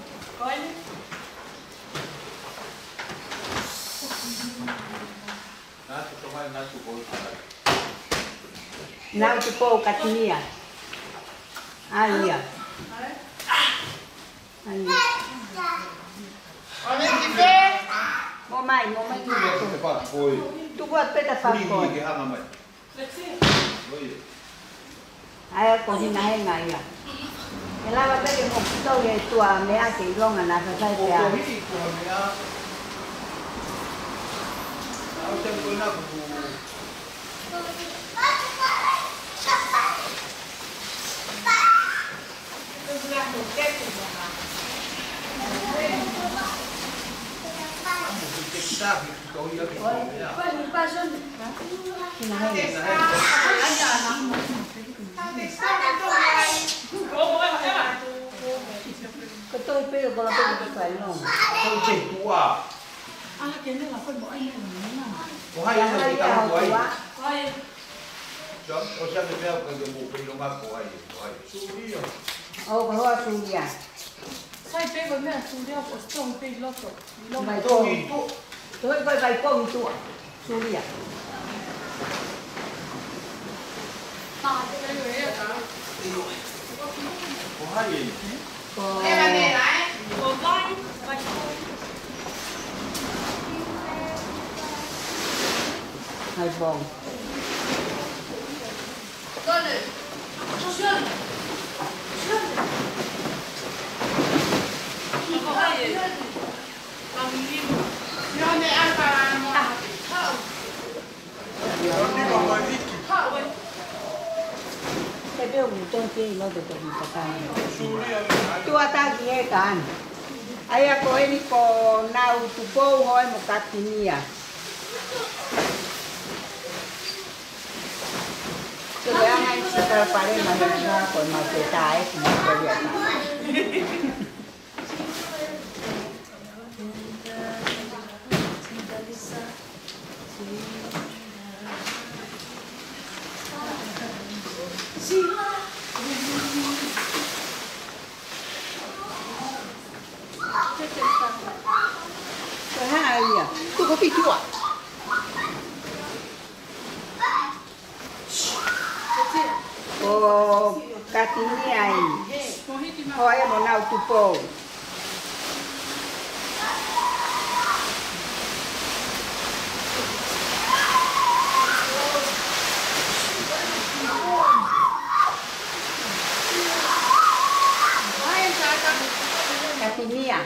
Nautupou Katinia. ʻAi ia. ʻAi ia. Mo mai, mo mai ki loto. Tuku atu pē ta fakoi. ʻAi ko hinahenga ia. ʻE lava pē ke mo kutau he tua meʻa ke ʻilonga na sasai pē a. Ko e tohi pē ko la pē ko fai no. Ko e tua. Ko hai ana ki tau ko ai. John, ʻosi ʻa e meʻa ʻoku ʻikai ke mou pehē ʻilonga ko ai, ko ai. Sulia. ʻO, ko hoa Sulia. Sai pē ko e meʻa Sulia ʻoku ʻosi tohi pē ʻi loto. ʻI loto. Vai pongi. Tohi ko e vai pongi tua. Sulia. Ko hai eni? Ko hai pongi. Te peo mu tohi pē ʻi loto tohi kakana. Tuataki he kāna. ʻAi ko eni ko Nautupou hoi mo Katinia. Ke le angai se kalapale ma he kua ko ma te tae ki ma ko ia. Ko e hā ia? Tuku ki tua. ʻO Katinia eni. Ko e mo Nautupou. Katinia.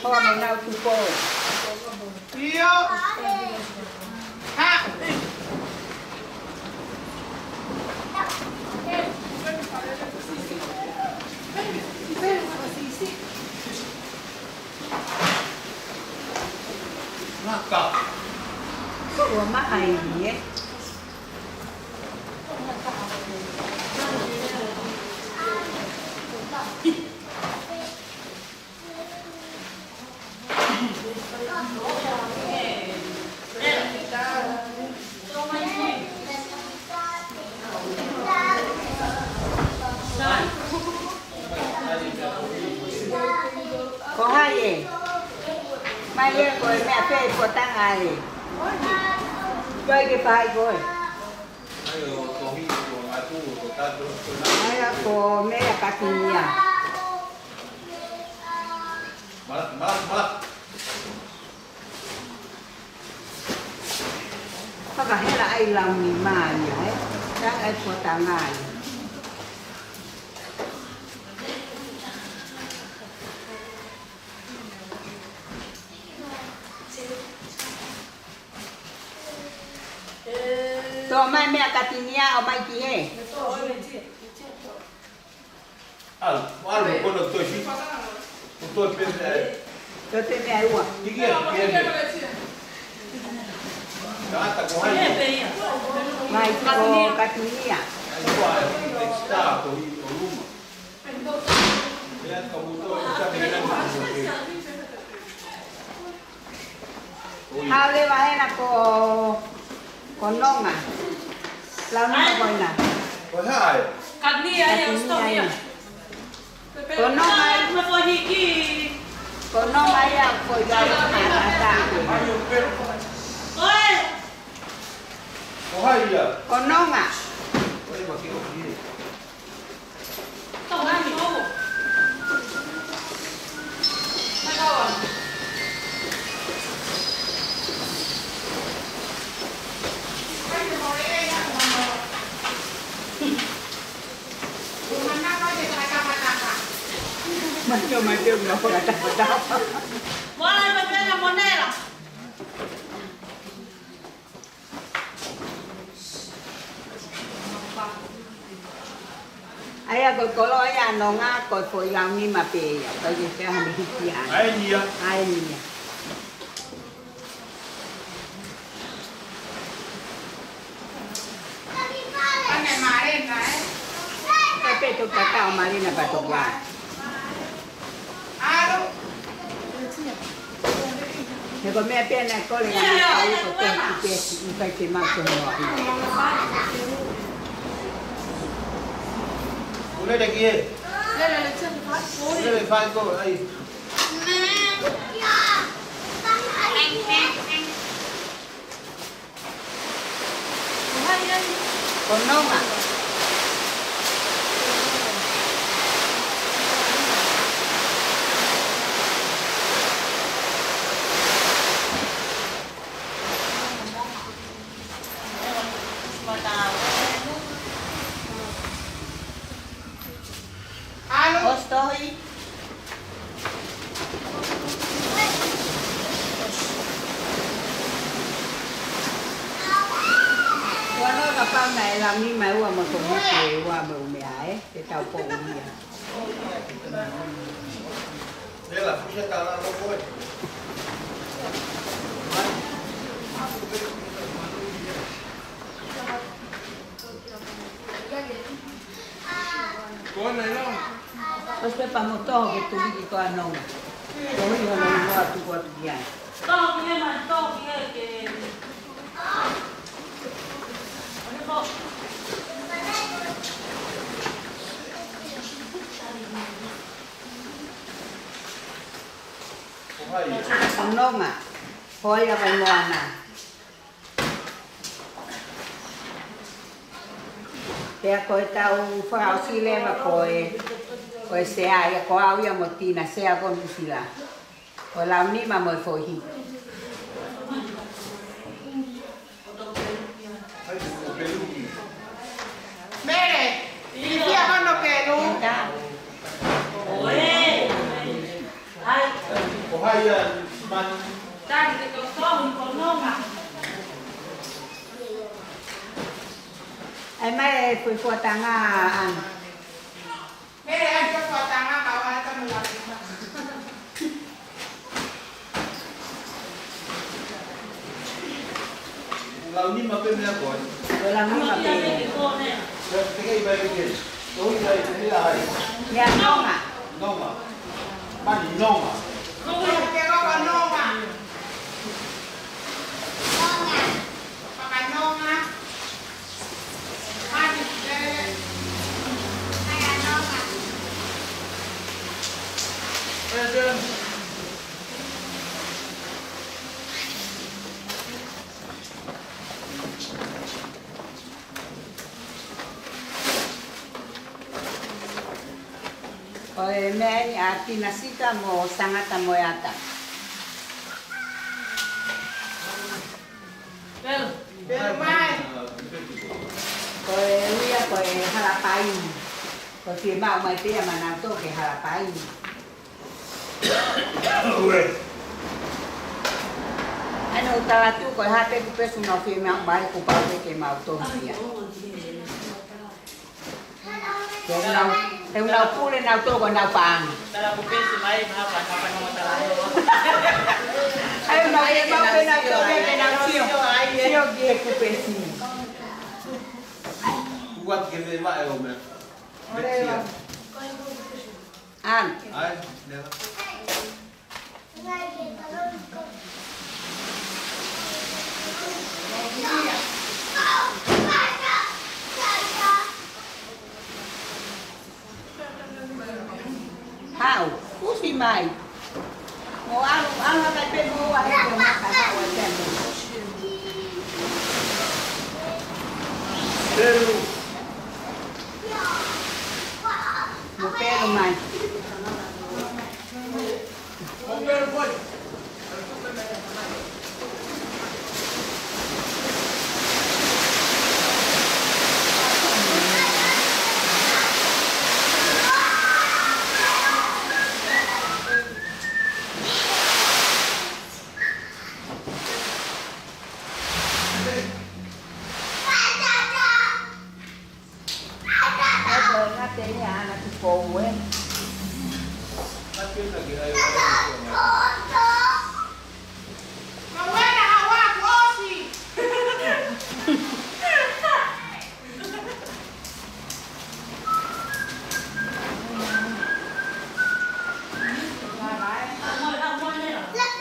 Hoa mo Nautupou. ʻIo. Ha. Ka. Ko ua maha i ni, ē. Ko hai ē? Mai ē, ko e meʻa pē ʻi potanga ē. Ko e ke fai ko ē. Ai, ʻo tohi, ʻo ngatu, ʻo tatu, ʻo nā. Ai, ʻa ko meʻa katinia. Mala, mala, mala. Fakahela ai launima ia, ē. Tanga ai potanga ia. Tō mai meʻa katinia ʻo mai ki hē. Al, al, ko no toi si. Ko toi pe, eh. Toi pe meʻa ua. Tiki e, tiki e. Tangata ko hai. Mai ko katinia. Ai, ko ai, extra, ko hi, ʻo luma. Ia, ka mo toi, sa ke na mo ke. Hale wa hena ko, ko nonga. Lau nonga ko ina. Ko hai? Katinia ia, katinia ia. Ko nonga ia. Ko nonga ia ko ia. Ko hai ia? Ko nonga. Mai, mai, mai, mai, fakatapatapa. Mola, mai, mai, monela. ʻA ia ko e koloa ia ʻa nonga ko e foʻi launima pē ia. Ko e ke pea hane hiki ai. ʻAi ni ia. ʻAi ni ia. Ka pe to kata o malina pa to kua. He ko e meʻa pē naʻe kole ngā kau ko te ki te i kai te mau te hoa. Ule de kie. Ule de fai ko ai. Ko nonga. Alo. Ostohi. Ua noa ka pau naʻe launima ʻe ua mo e tomoki ʻe ua mo e ʻumea ē, te tau poʻuli ia. Lela, fusia tala lo koe. Ko ena ʻilo. Ko se pepa mo toho ke tuli ki ko anonga. Ko hiva na ingoa tuku atu ki ai. Toho ki hema, toho ki he ke. Ko hai? Anonga. Ko ia mai Moana. Pea ko e tau fakaʻosi leva ko e, ko e sea ia ko au ia mo Tina, sea ko Nuʻusila. Ko e launima mo e foʻi hiki. Mele, ʻi fē hono pelu? Ko hai ia, man? Tali ke tau tohi ko nonga. ʻAi mai e fuefuatanga ʻana. Mele, ʻai fuefuatanga, ka ua ata mula. Lau nima pē meʻa ko ē. Ko e lau nima pē. Te kei mai pē kei. Toi mai pē meʻa ai. Meʻa nonga. Nonga. Mani nonga. Nonga. Nonga. Nonga. Mani pē. Nonga. Ko e meʻa eni ʻa Tinasita mo Sangata mo e ata. Ko e uia ko e halapaini. Ko e fiemaʻu mai pē ia maʻanautolu ke halapaini. Ue. ʻAi ʻo tala atu ko e hā pē kupesi ʻoku nau fiemaʻu mai kuo pau pē ke mau tohi ia. He ʻoku nau, he ʻoku nau pule nautolu ko ʻenau paʻanga. Tala kupesi mai, mahalo ko e hā pē ʻenau tala. ʻAi ʻoku nau fiemaʻu pē nautolu ke nau sio. Sio ki he kupesi. Kuat ke me ma e o me. An. Ai, nela. Hau, kusi mai. Mo alu, alu hake pē mo ua he ko maka hau ai pē mo. Pelu. Mo pelu mai.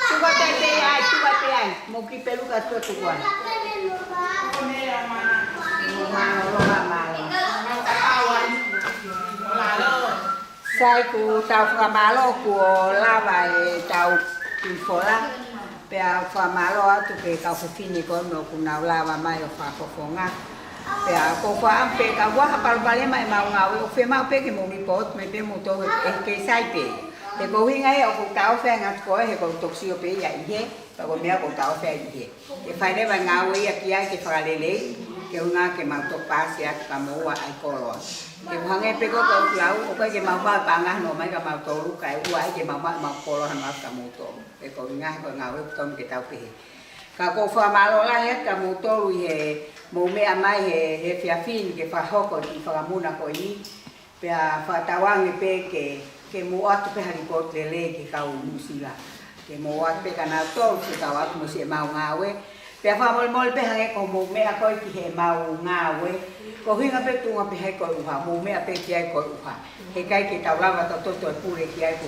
Tuku atu pē ai, tuku atu pē ai. Mo ki pelu ka tuku atu ko ai. Mālō, mālō, mālō. Sai, kuo tau fakamālō kuo lava ʻetau kiʻi fola. Pea fakamālō atu ki he kau fefine ko eni ʻoku nau lava mai ʻo fakafofonga. Pea ko e fakaʻamu pē ka ʻoku ʻi ai ha palopalema ʻemau ngāue ʻoku fiemaʻu pē ke mou report mai pē moutolu he, he kei sai pē. He ko e ʻuhinga ia ʻoku tau feinga atu ko ē he ʻoku toki sio pē ia ʻi hē, pea ko e meʻa ʻoku tau feinga ʻi hē. Ke fai leva e ngāue ia ki ai ke fakalelei, ke ʻuhinga ke mau toki paasi atu ka moua ai koloa. He ʻoku hangē pē ko e kau lau, ʻoku ʻikai ke mau maʻu e paʻanga hono ʻomai kia mautolu, kae ʻoua ʻai ke mau maʻu ʻemau koloa hono ʻoatu kia moutolu. He ko e ʻuhinga he ko e ngāue ʻoku tonu ke tau pehē. Ka ʻoku ou fakamālō lahi atu kia moutolu ʻi he mou meʻa mai he, he efiafi ni ke fakahoko e kiʻi fakamuna ko eni. Pea fakatauange pē ke, ke mou ʻoatu pē ha report lelei ki he kau Nuʻusila. Ke mou ʻoatu pē kia nautolu, ke tau ʻoatu mo siʻemau ngāue. Pea fakamolemole pē hangē ko hoʻomou meʻa ko ē ki heʻemau ngāue. Ko e ʻuhinga pē tuʻunga pē hē ko e ʻuha, mou meʻa pē ki ai ko e ʻuha. He ʻikai ke tau lava ʻo tau toe pule ki ai ko.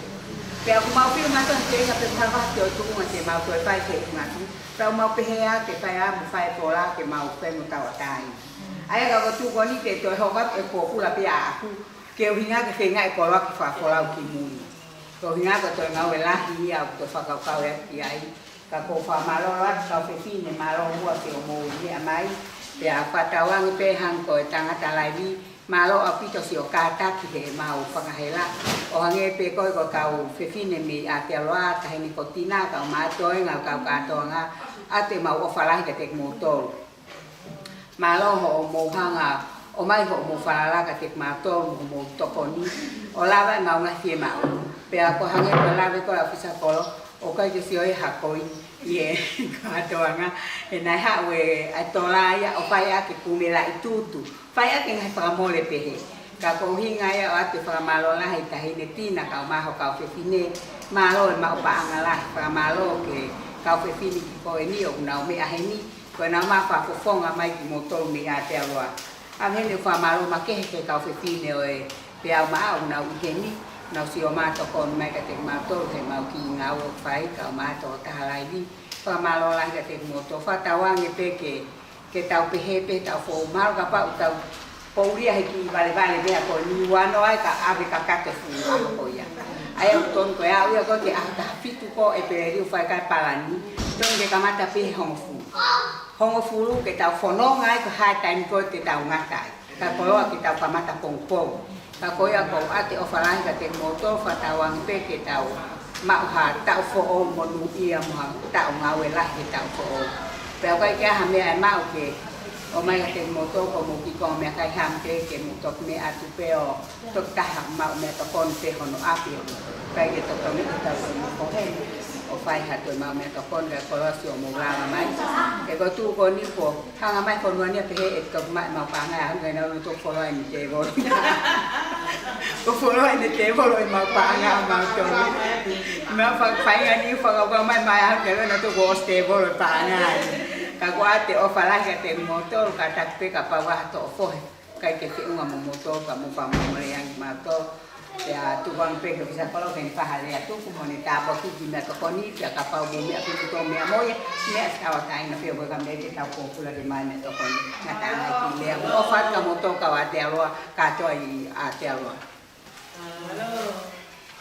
Pea ʻoku mau fiu mātuʻa ke ʻi ai pē ha vahe ʻo e tuʻunga ke mau toe fai ke ʻuhinga atu. Pea ʻoku mau pehē ā ke fai ā mo fai e fola ke mau fai mo tauʻatāina. ʻA ia ka ko e tuʻu ko eni ke toe hoko atu e pōpula pē ʻaʻaku. Ke ʻuhinga ke feinga e koloa ke fakafolau ki mui. Ko e ʻuhinga ko e toe ngāue lahi ia ʻoku toe fakakaukau atu ki ai. Ka ʻoku ou fakamālō atu kau fefine, mālō muʻa ke mou meʻa mai. Pea fakatauange pē hangē ko e tangata laivi, mālō ʻaupito siʻo kātaki heʻemau fakahela. ʻO hangē pē ko e, ko e kau fefine mei Aotearoa, taʻahine ko Tina, kau mātuʻa ʻo e ngaahi kau kātoanga, ʻoatu ʻemau ʻofa lahi kiate kimoutolu. Mālō hoʻomou hanga ʻo ʻomai hoʻomou falala kiate kimautolu mo hoʻomou tokoni ʻo lava ʻemau ngaahi fiemaʻu. Pea ko e hangē ko e lave ko ē ʻa e ʻōfisa kolo, ʻoku ʻikai ke sio ia ha koi ʻi he kātoanga, he naʻe haʻu e ʻa e tola ia ʻo fai ʻaki e kumi laʻi tutu, fai ʻaki e ngaahi fakamole pehē. Ka ko e ʻuhinga ia ʻoatu e fakamālō lahi ki he taʻahine Tina kae ʻumaʻā hoʻo kau fefine, mālō e maʻu paʻanga lahi, fakamālō ki he kau fefine ko eni ʻoku nau meʻa heni, Ko ʻenau maʻu fakafofonga mai kimoutolu mei Aotearoa. ʻA ē heni ʻoku fakamālō makehe ki he kau fefine ʻo e peau maʻa ʻoku nau ʻi heni, nau sio mai ʻo tokoni mai kiate kimautolu heʻemau kiʻi ngāue ʻoku fai, kau maʻa tokotaha laivi. Fakamālō lahi kiate kimoutolu. Fakatauange pē ke, ke tau pehē pē ʻetau foʻou, mahalo kapau ʻoku tau poʻulia he kiʻi valevale meʻa ko eni, ua noa ai ka ʻave kakato e fuʻu ʻaho ko ia. ʻA ia ʻoku tonu ko e aʻu ia ko ē ki he ʻaho taha fitu ko ē ʻEpeleli ʻoku fai ai e palani, tonu ke kamata pē he hongofulu. Hongofulu ke tau fononga ai ko e hā e taimi ko ē te tau ngata ai. Ka koloa ke tau kamata pongipongi. Ka ko ia ʻoku ou ʻoatu e ʻofa lahi kiate kimoutolu, fakatauange pē ke tau maʻu ha taʻu foʻou monūʻia mo ha taʻu ngāue lahi he taʻu foʻou. Pea ʻoku ʻikai ke ʻi ai ha meʻa ʻe maʻu ke ʻomai kiate kimoutolu, ko hoʻomou kiʻi konga meʻakai hā pē ke mou toki meʻa atu pē ʻo tokotaha maʻu meʻatokoni pē hono ʻapi ʻo ʻikai ke tokoto ni ke tau ko mo ko he ʻo fai ha toe maʻu meʻatokoni ka koloa sio mou lava mai. He ko e tuʻu ko eni kuo hanga mai e fonua ni ʻo pehē ʻe toki maʻu ʻemau paʻanga ʻi he ʻaho ni ka ʻi heʻenau lolotonga folo ai ʻene tēvolo. Ko e folo ai ʻene tēvolo ʻemau paʻanga ʻamautolu. Meʻa fakafainga ni fakakaukau mai mai ʻaho ni ka ʻi heʻenau tuʻu kuo ʻosi tēvolo e paʻanga ai. Ka ʻoku ou ʻoatu e ʻofa lahi kiate kimoutolu, kātaki pē kapau ʻe ʻi ai ha toʻo fohe ʻikai ke feʻunga mo moutolu ka mou fakamolemole ange kimautolu. Pea tuku ange pē ki he ʻōfisa kolo ke ne fai ha lea tuku mo ne tāpuakiʻi e kiʻi meʻatokoni, pea kapau mou meʻa pē kimoutolu meʻa mo ia, meʻa ʻi he tauʻatāina pē ʻo ka mei te tau pōpula ke maʻu e meʻatokoni. Ngata ai e kiʻi lea mo e ʻofa atu kia moutolu kau Aotearoa, kātoa ʻi Aotearoa.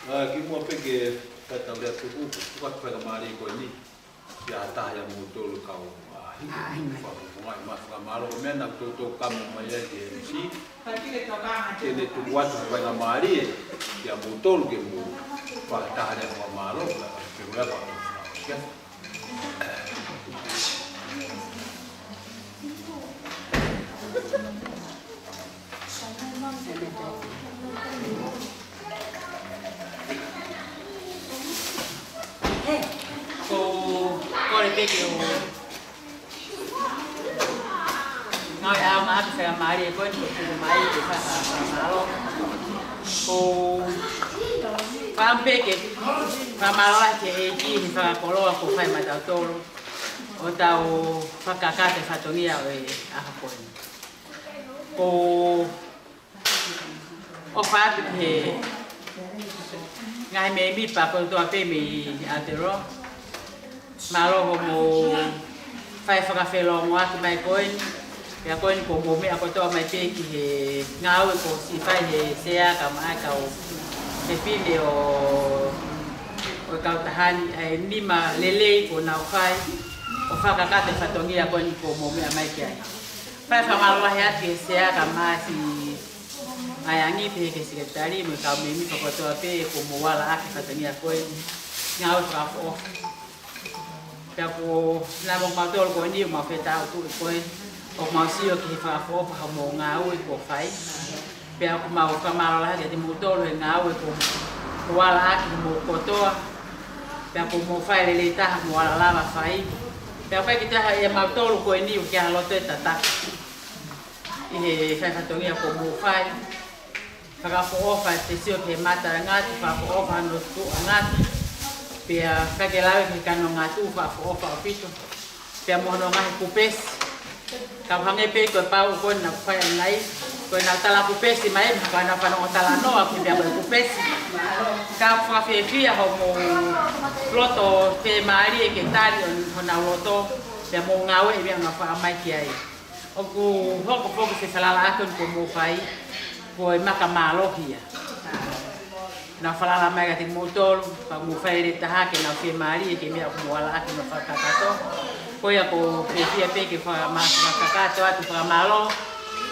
ʻA, kimuʻa pē ke fai ʻetau lea tuku, tuku atu e faingamālie ko eni. Kia taha ia moutolu kau, ʻa, hiki. ʻA, hiki. Fakafofonga mai, fakamālō. Meʻa naʻa ku toutou kamo mai ai ki he M C. Ke ne tuku atu e faingamālie kia moutolu ke mou fai ha taha lea fakamālō, ka ke lea fakafofonga. Kia. Ko, kole pē ke u ngāueʻaki ʻa e faingamālie ko eni ke tuku mai ke fai ha fakamālō. Ko, fakaʻamu pē ke fakamālō lahi ki he ʻEiki he fakakoloa kuo fai maʻatautolu ʻo tau fakakakato e fatongia ʻo e ʻaho ko eni. Ko ʻofa atu ki he ngaahi mēmipa kotoa pē mei Aotearoa. Mālō hoʻomou fai fakafelongoaki mai ko eni. Pea ko eni kuo mou meʻa kotoa mai pē ki he ngāue kuo ʻosi fai ʻe he sea kae ʻumaʻā e kau fefine ʻo, ʻo e kautaha ni, ʻa e nima lelei kuo nau fai ʻo fakakakato e fatongia ko eni kuo mou meʻa mai ki ai. Fai fakamālō lahi atu ki he sea kae ʻumaʻā e siʻi ʻaiangi pehē ki he sekelitali mo e kau mēmipa kotoa pē kuo mou ala ʻaki e fatongia ko eni. Ngāue fakaʻofoʻofa. Pea ko e nā mo kimautolu ko eni ʻoku mau fetaʻutuʻu ko ē, ʻoku mau sio ki he fakaʻofoʻofa hoʻomou ngāue kuo fai. Pea ʻoku mau fakamālō lahi kiate kimoutolu he ngāue kuo mou ala ʻaki hoʻomou kotoa. Pea kuo mou fai lelei taha, mou ala lava fai. Pea ʻoku ʻikai ke toe ʻi ai ha ʻia mautolu ko eni ʻoku ʻi ai ha loto ʻe tataki ʻi he fai fatongia kuo mou fai. Fakaʻofoʻofa, te sio ki he mata ʻo e ngaahi, fakaʻofoʻofa hono tuʻa ngaahi. Pea ʻikai ke lave ki he kano ngatu, fakaʻofoʻofa ʻaupito. Pea mo hono ngaahi kupesi. Ka ʻoku hangē pē ko e pau ko ē naʻa ku fai ʻanenai. Ko ʻenau tala kupesi mai, ko ʻenau fanongo talanoa, pea ko e kupesi. Ka ʻoku fakafiefia hoʻomou loto fiemālie ke tali ʻo honau loto. Pea mou ngāueʻi e meʻa naʻa ku fakamai ki ai. ʻOku hoko foki e falala ʻa ē ko eni kuo mou fai, ko e maka mālohi ia. Naʻa ku falala mai kiate kimoutolu, ka mou fai lelei taha ke nau fiemālie ki he meʻa ʻoku mou ala ʻaki hono fakakakato. Ko ia ʻoku ou fiefia pē ke fakamā-, fakakakato atu fakamālō,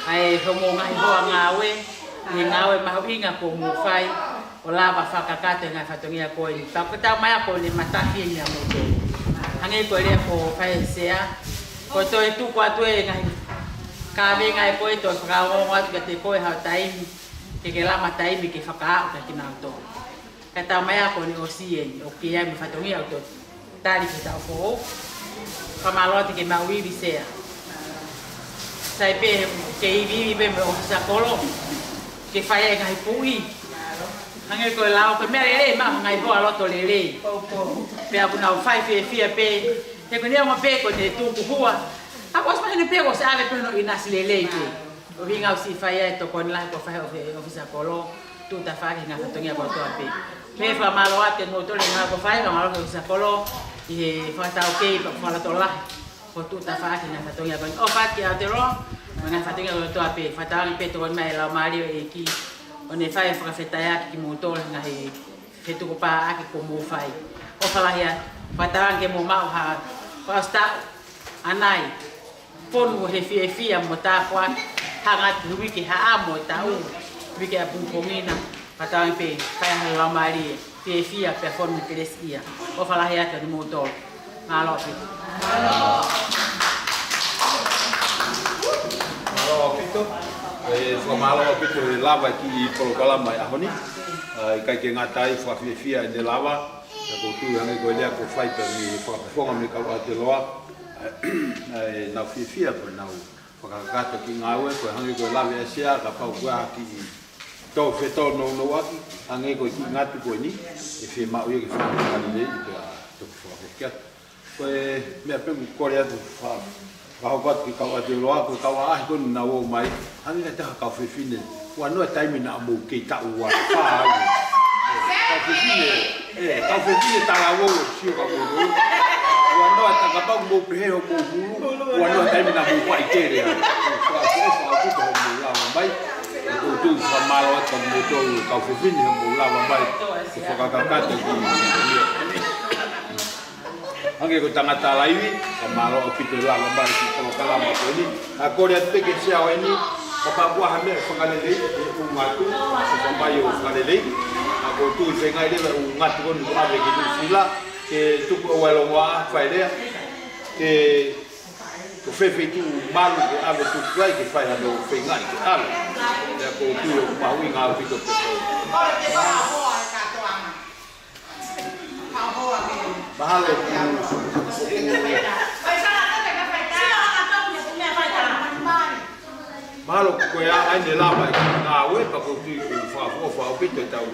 ʻa e hoʻomou ngaahi hoa ngāue, ʻa e ngāue mahuʻinga kuo mou fai, ʻo lava fakakakato e ngaahi fatongia ko eni. Pea ko e taumaiā ko eni matafi eni ʻa moutolu. Hangē ko e lea kuo fai ʻe he sea. Ko e toe tuku atu e ngaahi kavenga ē ko ē toe fakaongoongo atu kiate koe ha taimi. Ke ke lava taimi ke fakaaʻu kiate kinautolu. Ka e taumaiā ko eni ʻosi eni, ʻoku ʻi ai mo e fatongia ʻoku tau tali ki he taʻu foʻou. Fakamālō atu ki he maʻu ivi sea. Sai pē ke iviivi pē mo e ʻōfisa kolo. Ke fai e ngaahi puʻi. Hangē ko e lao, ko e meʻa lelei, maʻu e ngaahi hoa loto lelei. Pea ʻoku nau fai fiefia pē. He ko eni ʻoku pehē ko ʻene tuku hua. ʻOsi pē heni pē ʻoku ʻosi ʻave pē hono ʻinasi lelei pē. ʻUhinga ʻoku siʻi fai ai e tokoni lahi kuo fai ʻe he ʻofisa kolo, tuʻu tafaʻaki he ngaahi fatongia kotoa pē. Pea fakamālō atu kiate kimoutolu he ngāue kuo fai, fakamālō ki he ʻofisa kolo, ʻi he fakataukei pea mo e fakalotolahi. Ko e tuʻu tafaʻaki he ngaahi fatongia ko eni. ʻOfa atu ki Aotearoa, mo e ngaahi fatongia kotoa pē, fakatauange pē tokoni mai e Laumālie ʻo e ʻEiki, ʻo ne fai e fakafetaʻi kiate kimoutolu he ngaahi fetukupaʻaki kuo mou fai. ʻOfa lahi atu, fakatauange ke mou maʻu ha fakaʻosi taʻu ʻanai, fonu he fiefia mo tāpuaki, hangē ko e uike haʻamo e taʻu, uike ʻapongipongi na, fakatauange pē, fai ha laumālie, fiefia pea fonu he kelesiʻia. ʻOfa lahi atu kiate kimoutolu. Mālō ʻaupito. Mālō ʻaupito. ʻE, fakamālō ʻaupito he lava e kiʻi polokalama ʻi he ʻaho ni. ʻA, ʻikai ke ngata ai, fakafiefia ʻene lava. Pea ʻoku ou tui hangē ko e lea kuo fai pē mei he fakafofonga mei he kau Aotearoa. ʻE, nau fiefia pea nau fakakakato e kiʻi ngāue, ko e hangē ko e lave ʻa e sea, kapau ko ha kiʻi tō fetōnounou ʻaki, hangē ko e kiʻi ngatu ko eni, ʻe fiemaʻu ia ke fai ha fakalelei pea toki fakafoki atu. Ko e meʻa pē ʻoku ou kole atu fa-, fakahoko atu ki he kau Aotearoa, ko e kau ʻaʻahi ko eni naʻa nau ō mai, hangē ko e taha kau fefine, ua noa e taimi naʻa mou kei taʻu ua, fā au. Kau fefine, ʻe, kau fefine talavou ʻo sio ka mou. Ua noa e taimi kapau mou pehē hoʻomou hulu, ua noa e taimi naʻa mou paʻi kele ai. Faka-, faka-, faka-, faka-, hoʻomou lava mai. ʻOku ou tui fakamālō atu kiate kimoutolu kau fefine hoʻomou lava mai. Ke fakakakato e kiʻi ngāue. Hangē ko e tangata laivi, fakamālō ʻaupito e lava mai ki he polokalama ko eni. ʻA, kole atu pē ki he sea ʻo eni, kapau ko ha meʻa fakalelei, ʻe ʻū ngatu, ʻe fai mai ʻo fakalelei. ʻA, ʻoku ou tui feinga leva e ʻū ngatu ko eni ʻoku ʻave ki Nuʻusila, ke tuku ʻa e longoaʻa, fai lea, ke ko fē feituʻu malu ke ʻave tuku ai, ke fai hano feinga ke ʻave. Pea ʻoku ou tui ʻoku mahuʻinga ʻaupito pē ko e Mahalo. Mahalo ko e ʻa ʻene lava e ngāue pea ʻoku ou tui ʻoku fakaʻofoʻofa ʻaupito ʻetau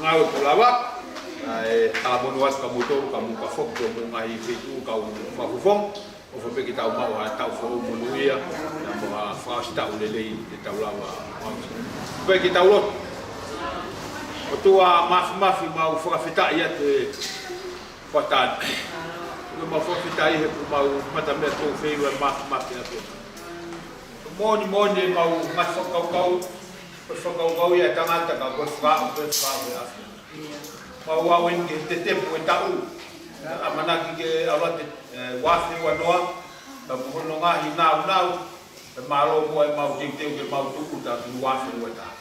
ngāue kuo lava. ʻA, ʻe talamonū atu kiate kimoutolu, ka mou ka foki ki homou ngaahi feituʻu kau fakafofonga. ʻOfa pē ke tau maʻu ha taʻu foʻou monūʻia, pea mo ha fakaʻosi taʻu lelei te tau lava ʻo ʻalu. Pea ke tau lotu. ʻOtua Māfimafi, mau fakafetaʻi atu he pō ni. Ko e mau fakafetaʻi he kuo mau mamata mei he tō feiva Māfimafi ʻa e pō ni. Moʻoni moʻoni ʻemau ngaahi fakakaukau, ko e fakakaukau ia ʻa e tangata ka ko e fakaaʻu, ko e fakaaʻu ʻa e ʻAfiona. Mau ō eni ki he tetepu e taʻu. ʻAmanaki ke ʻalu atu e, ʻe, ua afe ua noa, pea mo hono ngaahi nāunau, ʻe mālō muʻa ʻemau teuteu ke mau tūʻuta ki he ua afe ua taha.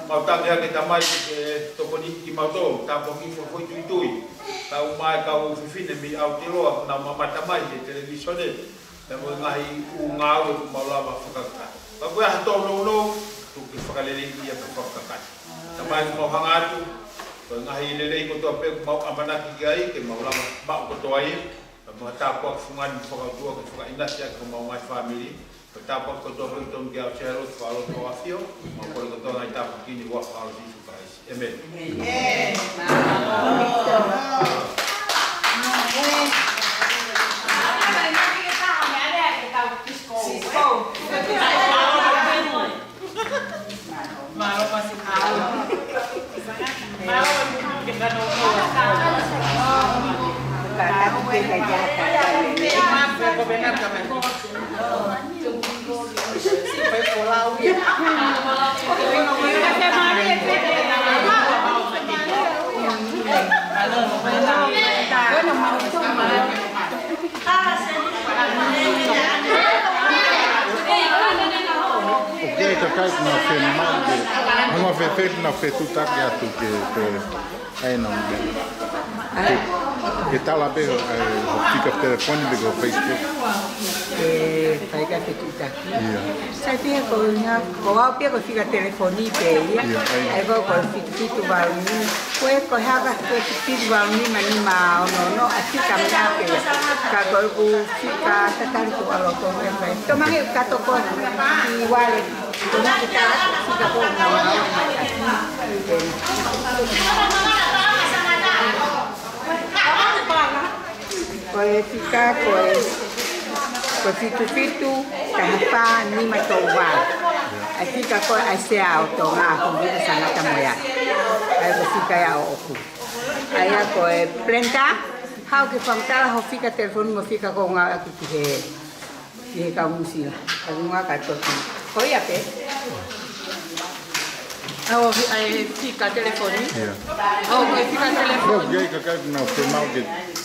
Mau taki hake Tamai ke tokoniʻi kimautolu, tāpuakiʻi foʻi foʻituitui. Tau mai kau fefine mei Aotearoa, ʻoku nau mamata mai he televīsone. Pea mo e ngaahi ʻū ngāue ʻoku mau lava fakakakato. Ka ko e ʻaho tōnounou, tuku ke fakaleleiʻi ia pea fakakakato. Tamai, mau hanga atu, ko e ngaahi lelei kotoa pē ʻoku mau ʻamanaki ki ai, ke mau lava maʻu kotoa ia, pea mo e tāpuaki fungani fakaʻotua ke fakaʻinasi ʻaki homau ngaahi fāmili, ko e tāpuaki kotoa pē ʻoku tonu ke ʻoatu ʻe he ʻAlo, falo, falo ʻAfio, mau kole kotoa ngaahi tāpuaki ni ʻi he huafa ʻo Sīsū Kalaisi. ʻĒmeni. ʻOku ʻi ai e kakai ʻoku nau fiemaʻu ke, nau fefefe, nau fetuʻutaki atu ke, ke, ʻai nau ke, ke tala pē ho, ʻai ho fika telefoni pe ko e Facebook. ʻE, fai ka fetuʻutaki. ʻIa. Sai pē ko ena, ko au pē ko e fika telefoni pē ia. ʻIa, ʻai. ʻAi ko e, ko e fitu fitu valu nima. Ko e, ko e hā ka ko e fitu fitu valu nima nima ono ono, ʻa e fika mea pē. Ka ko e ʻū fika tatali ko alo ko e fai. Tō mai ka toko ki wale. Tō mai ka fika ko e nima ono ono. Ko e fika ko e Ko e fitu fitu, taha fā, nima tolu vā. ʻA e fika ko ē ʻa e Sea ʻo Tonga, ko Vita Sangata mo ia. ʻA ia ko e fika ia ʻoʻoku. ʻA ia ko e Brenda, haʻu ke fakamatala hoʻo fika telefoni mo e fika ko ē ʻoku ngāueʻaki ki he, ki he kau Nuʻusila. Ka ʻoku ngāueʻaki ʻa e toki. Ko ia pē. ʻA e fika telefoni? ʻIo. ʻA e fika telefoni? ʻIo, ʻikai ke kai na fēmau ke,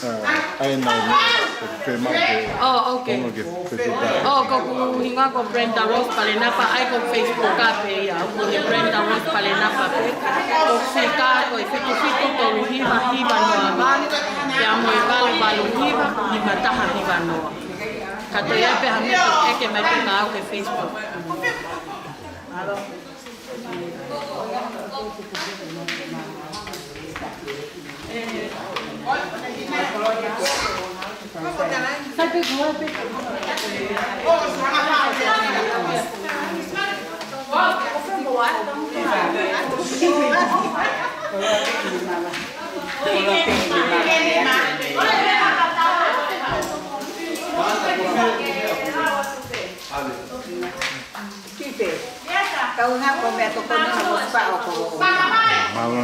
uh, ʻai na fēmau ke. Oh, okay. Ko e Facebook. Oh, ko hoku hingoa ko Brenda Rose Palenapa, ʻa ia ko e Facebook pē ia, ko e Brenda Rose Palenapa pē. Ko e fika ko e fitu fitu tolu hiva hiva noa vā, pea mo e valu valu hiva, nima taha hiva noa. Ka toe ʻai pē ha meʻa ʻeke mai pē kiate au he Facebook. Kipe. Kau hako meʻa tokoni na mo sipa ʻo ko. Mālō.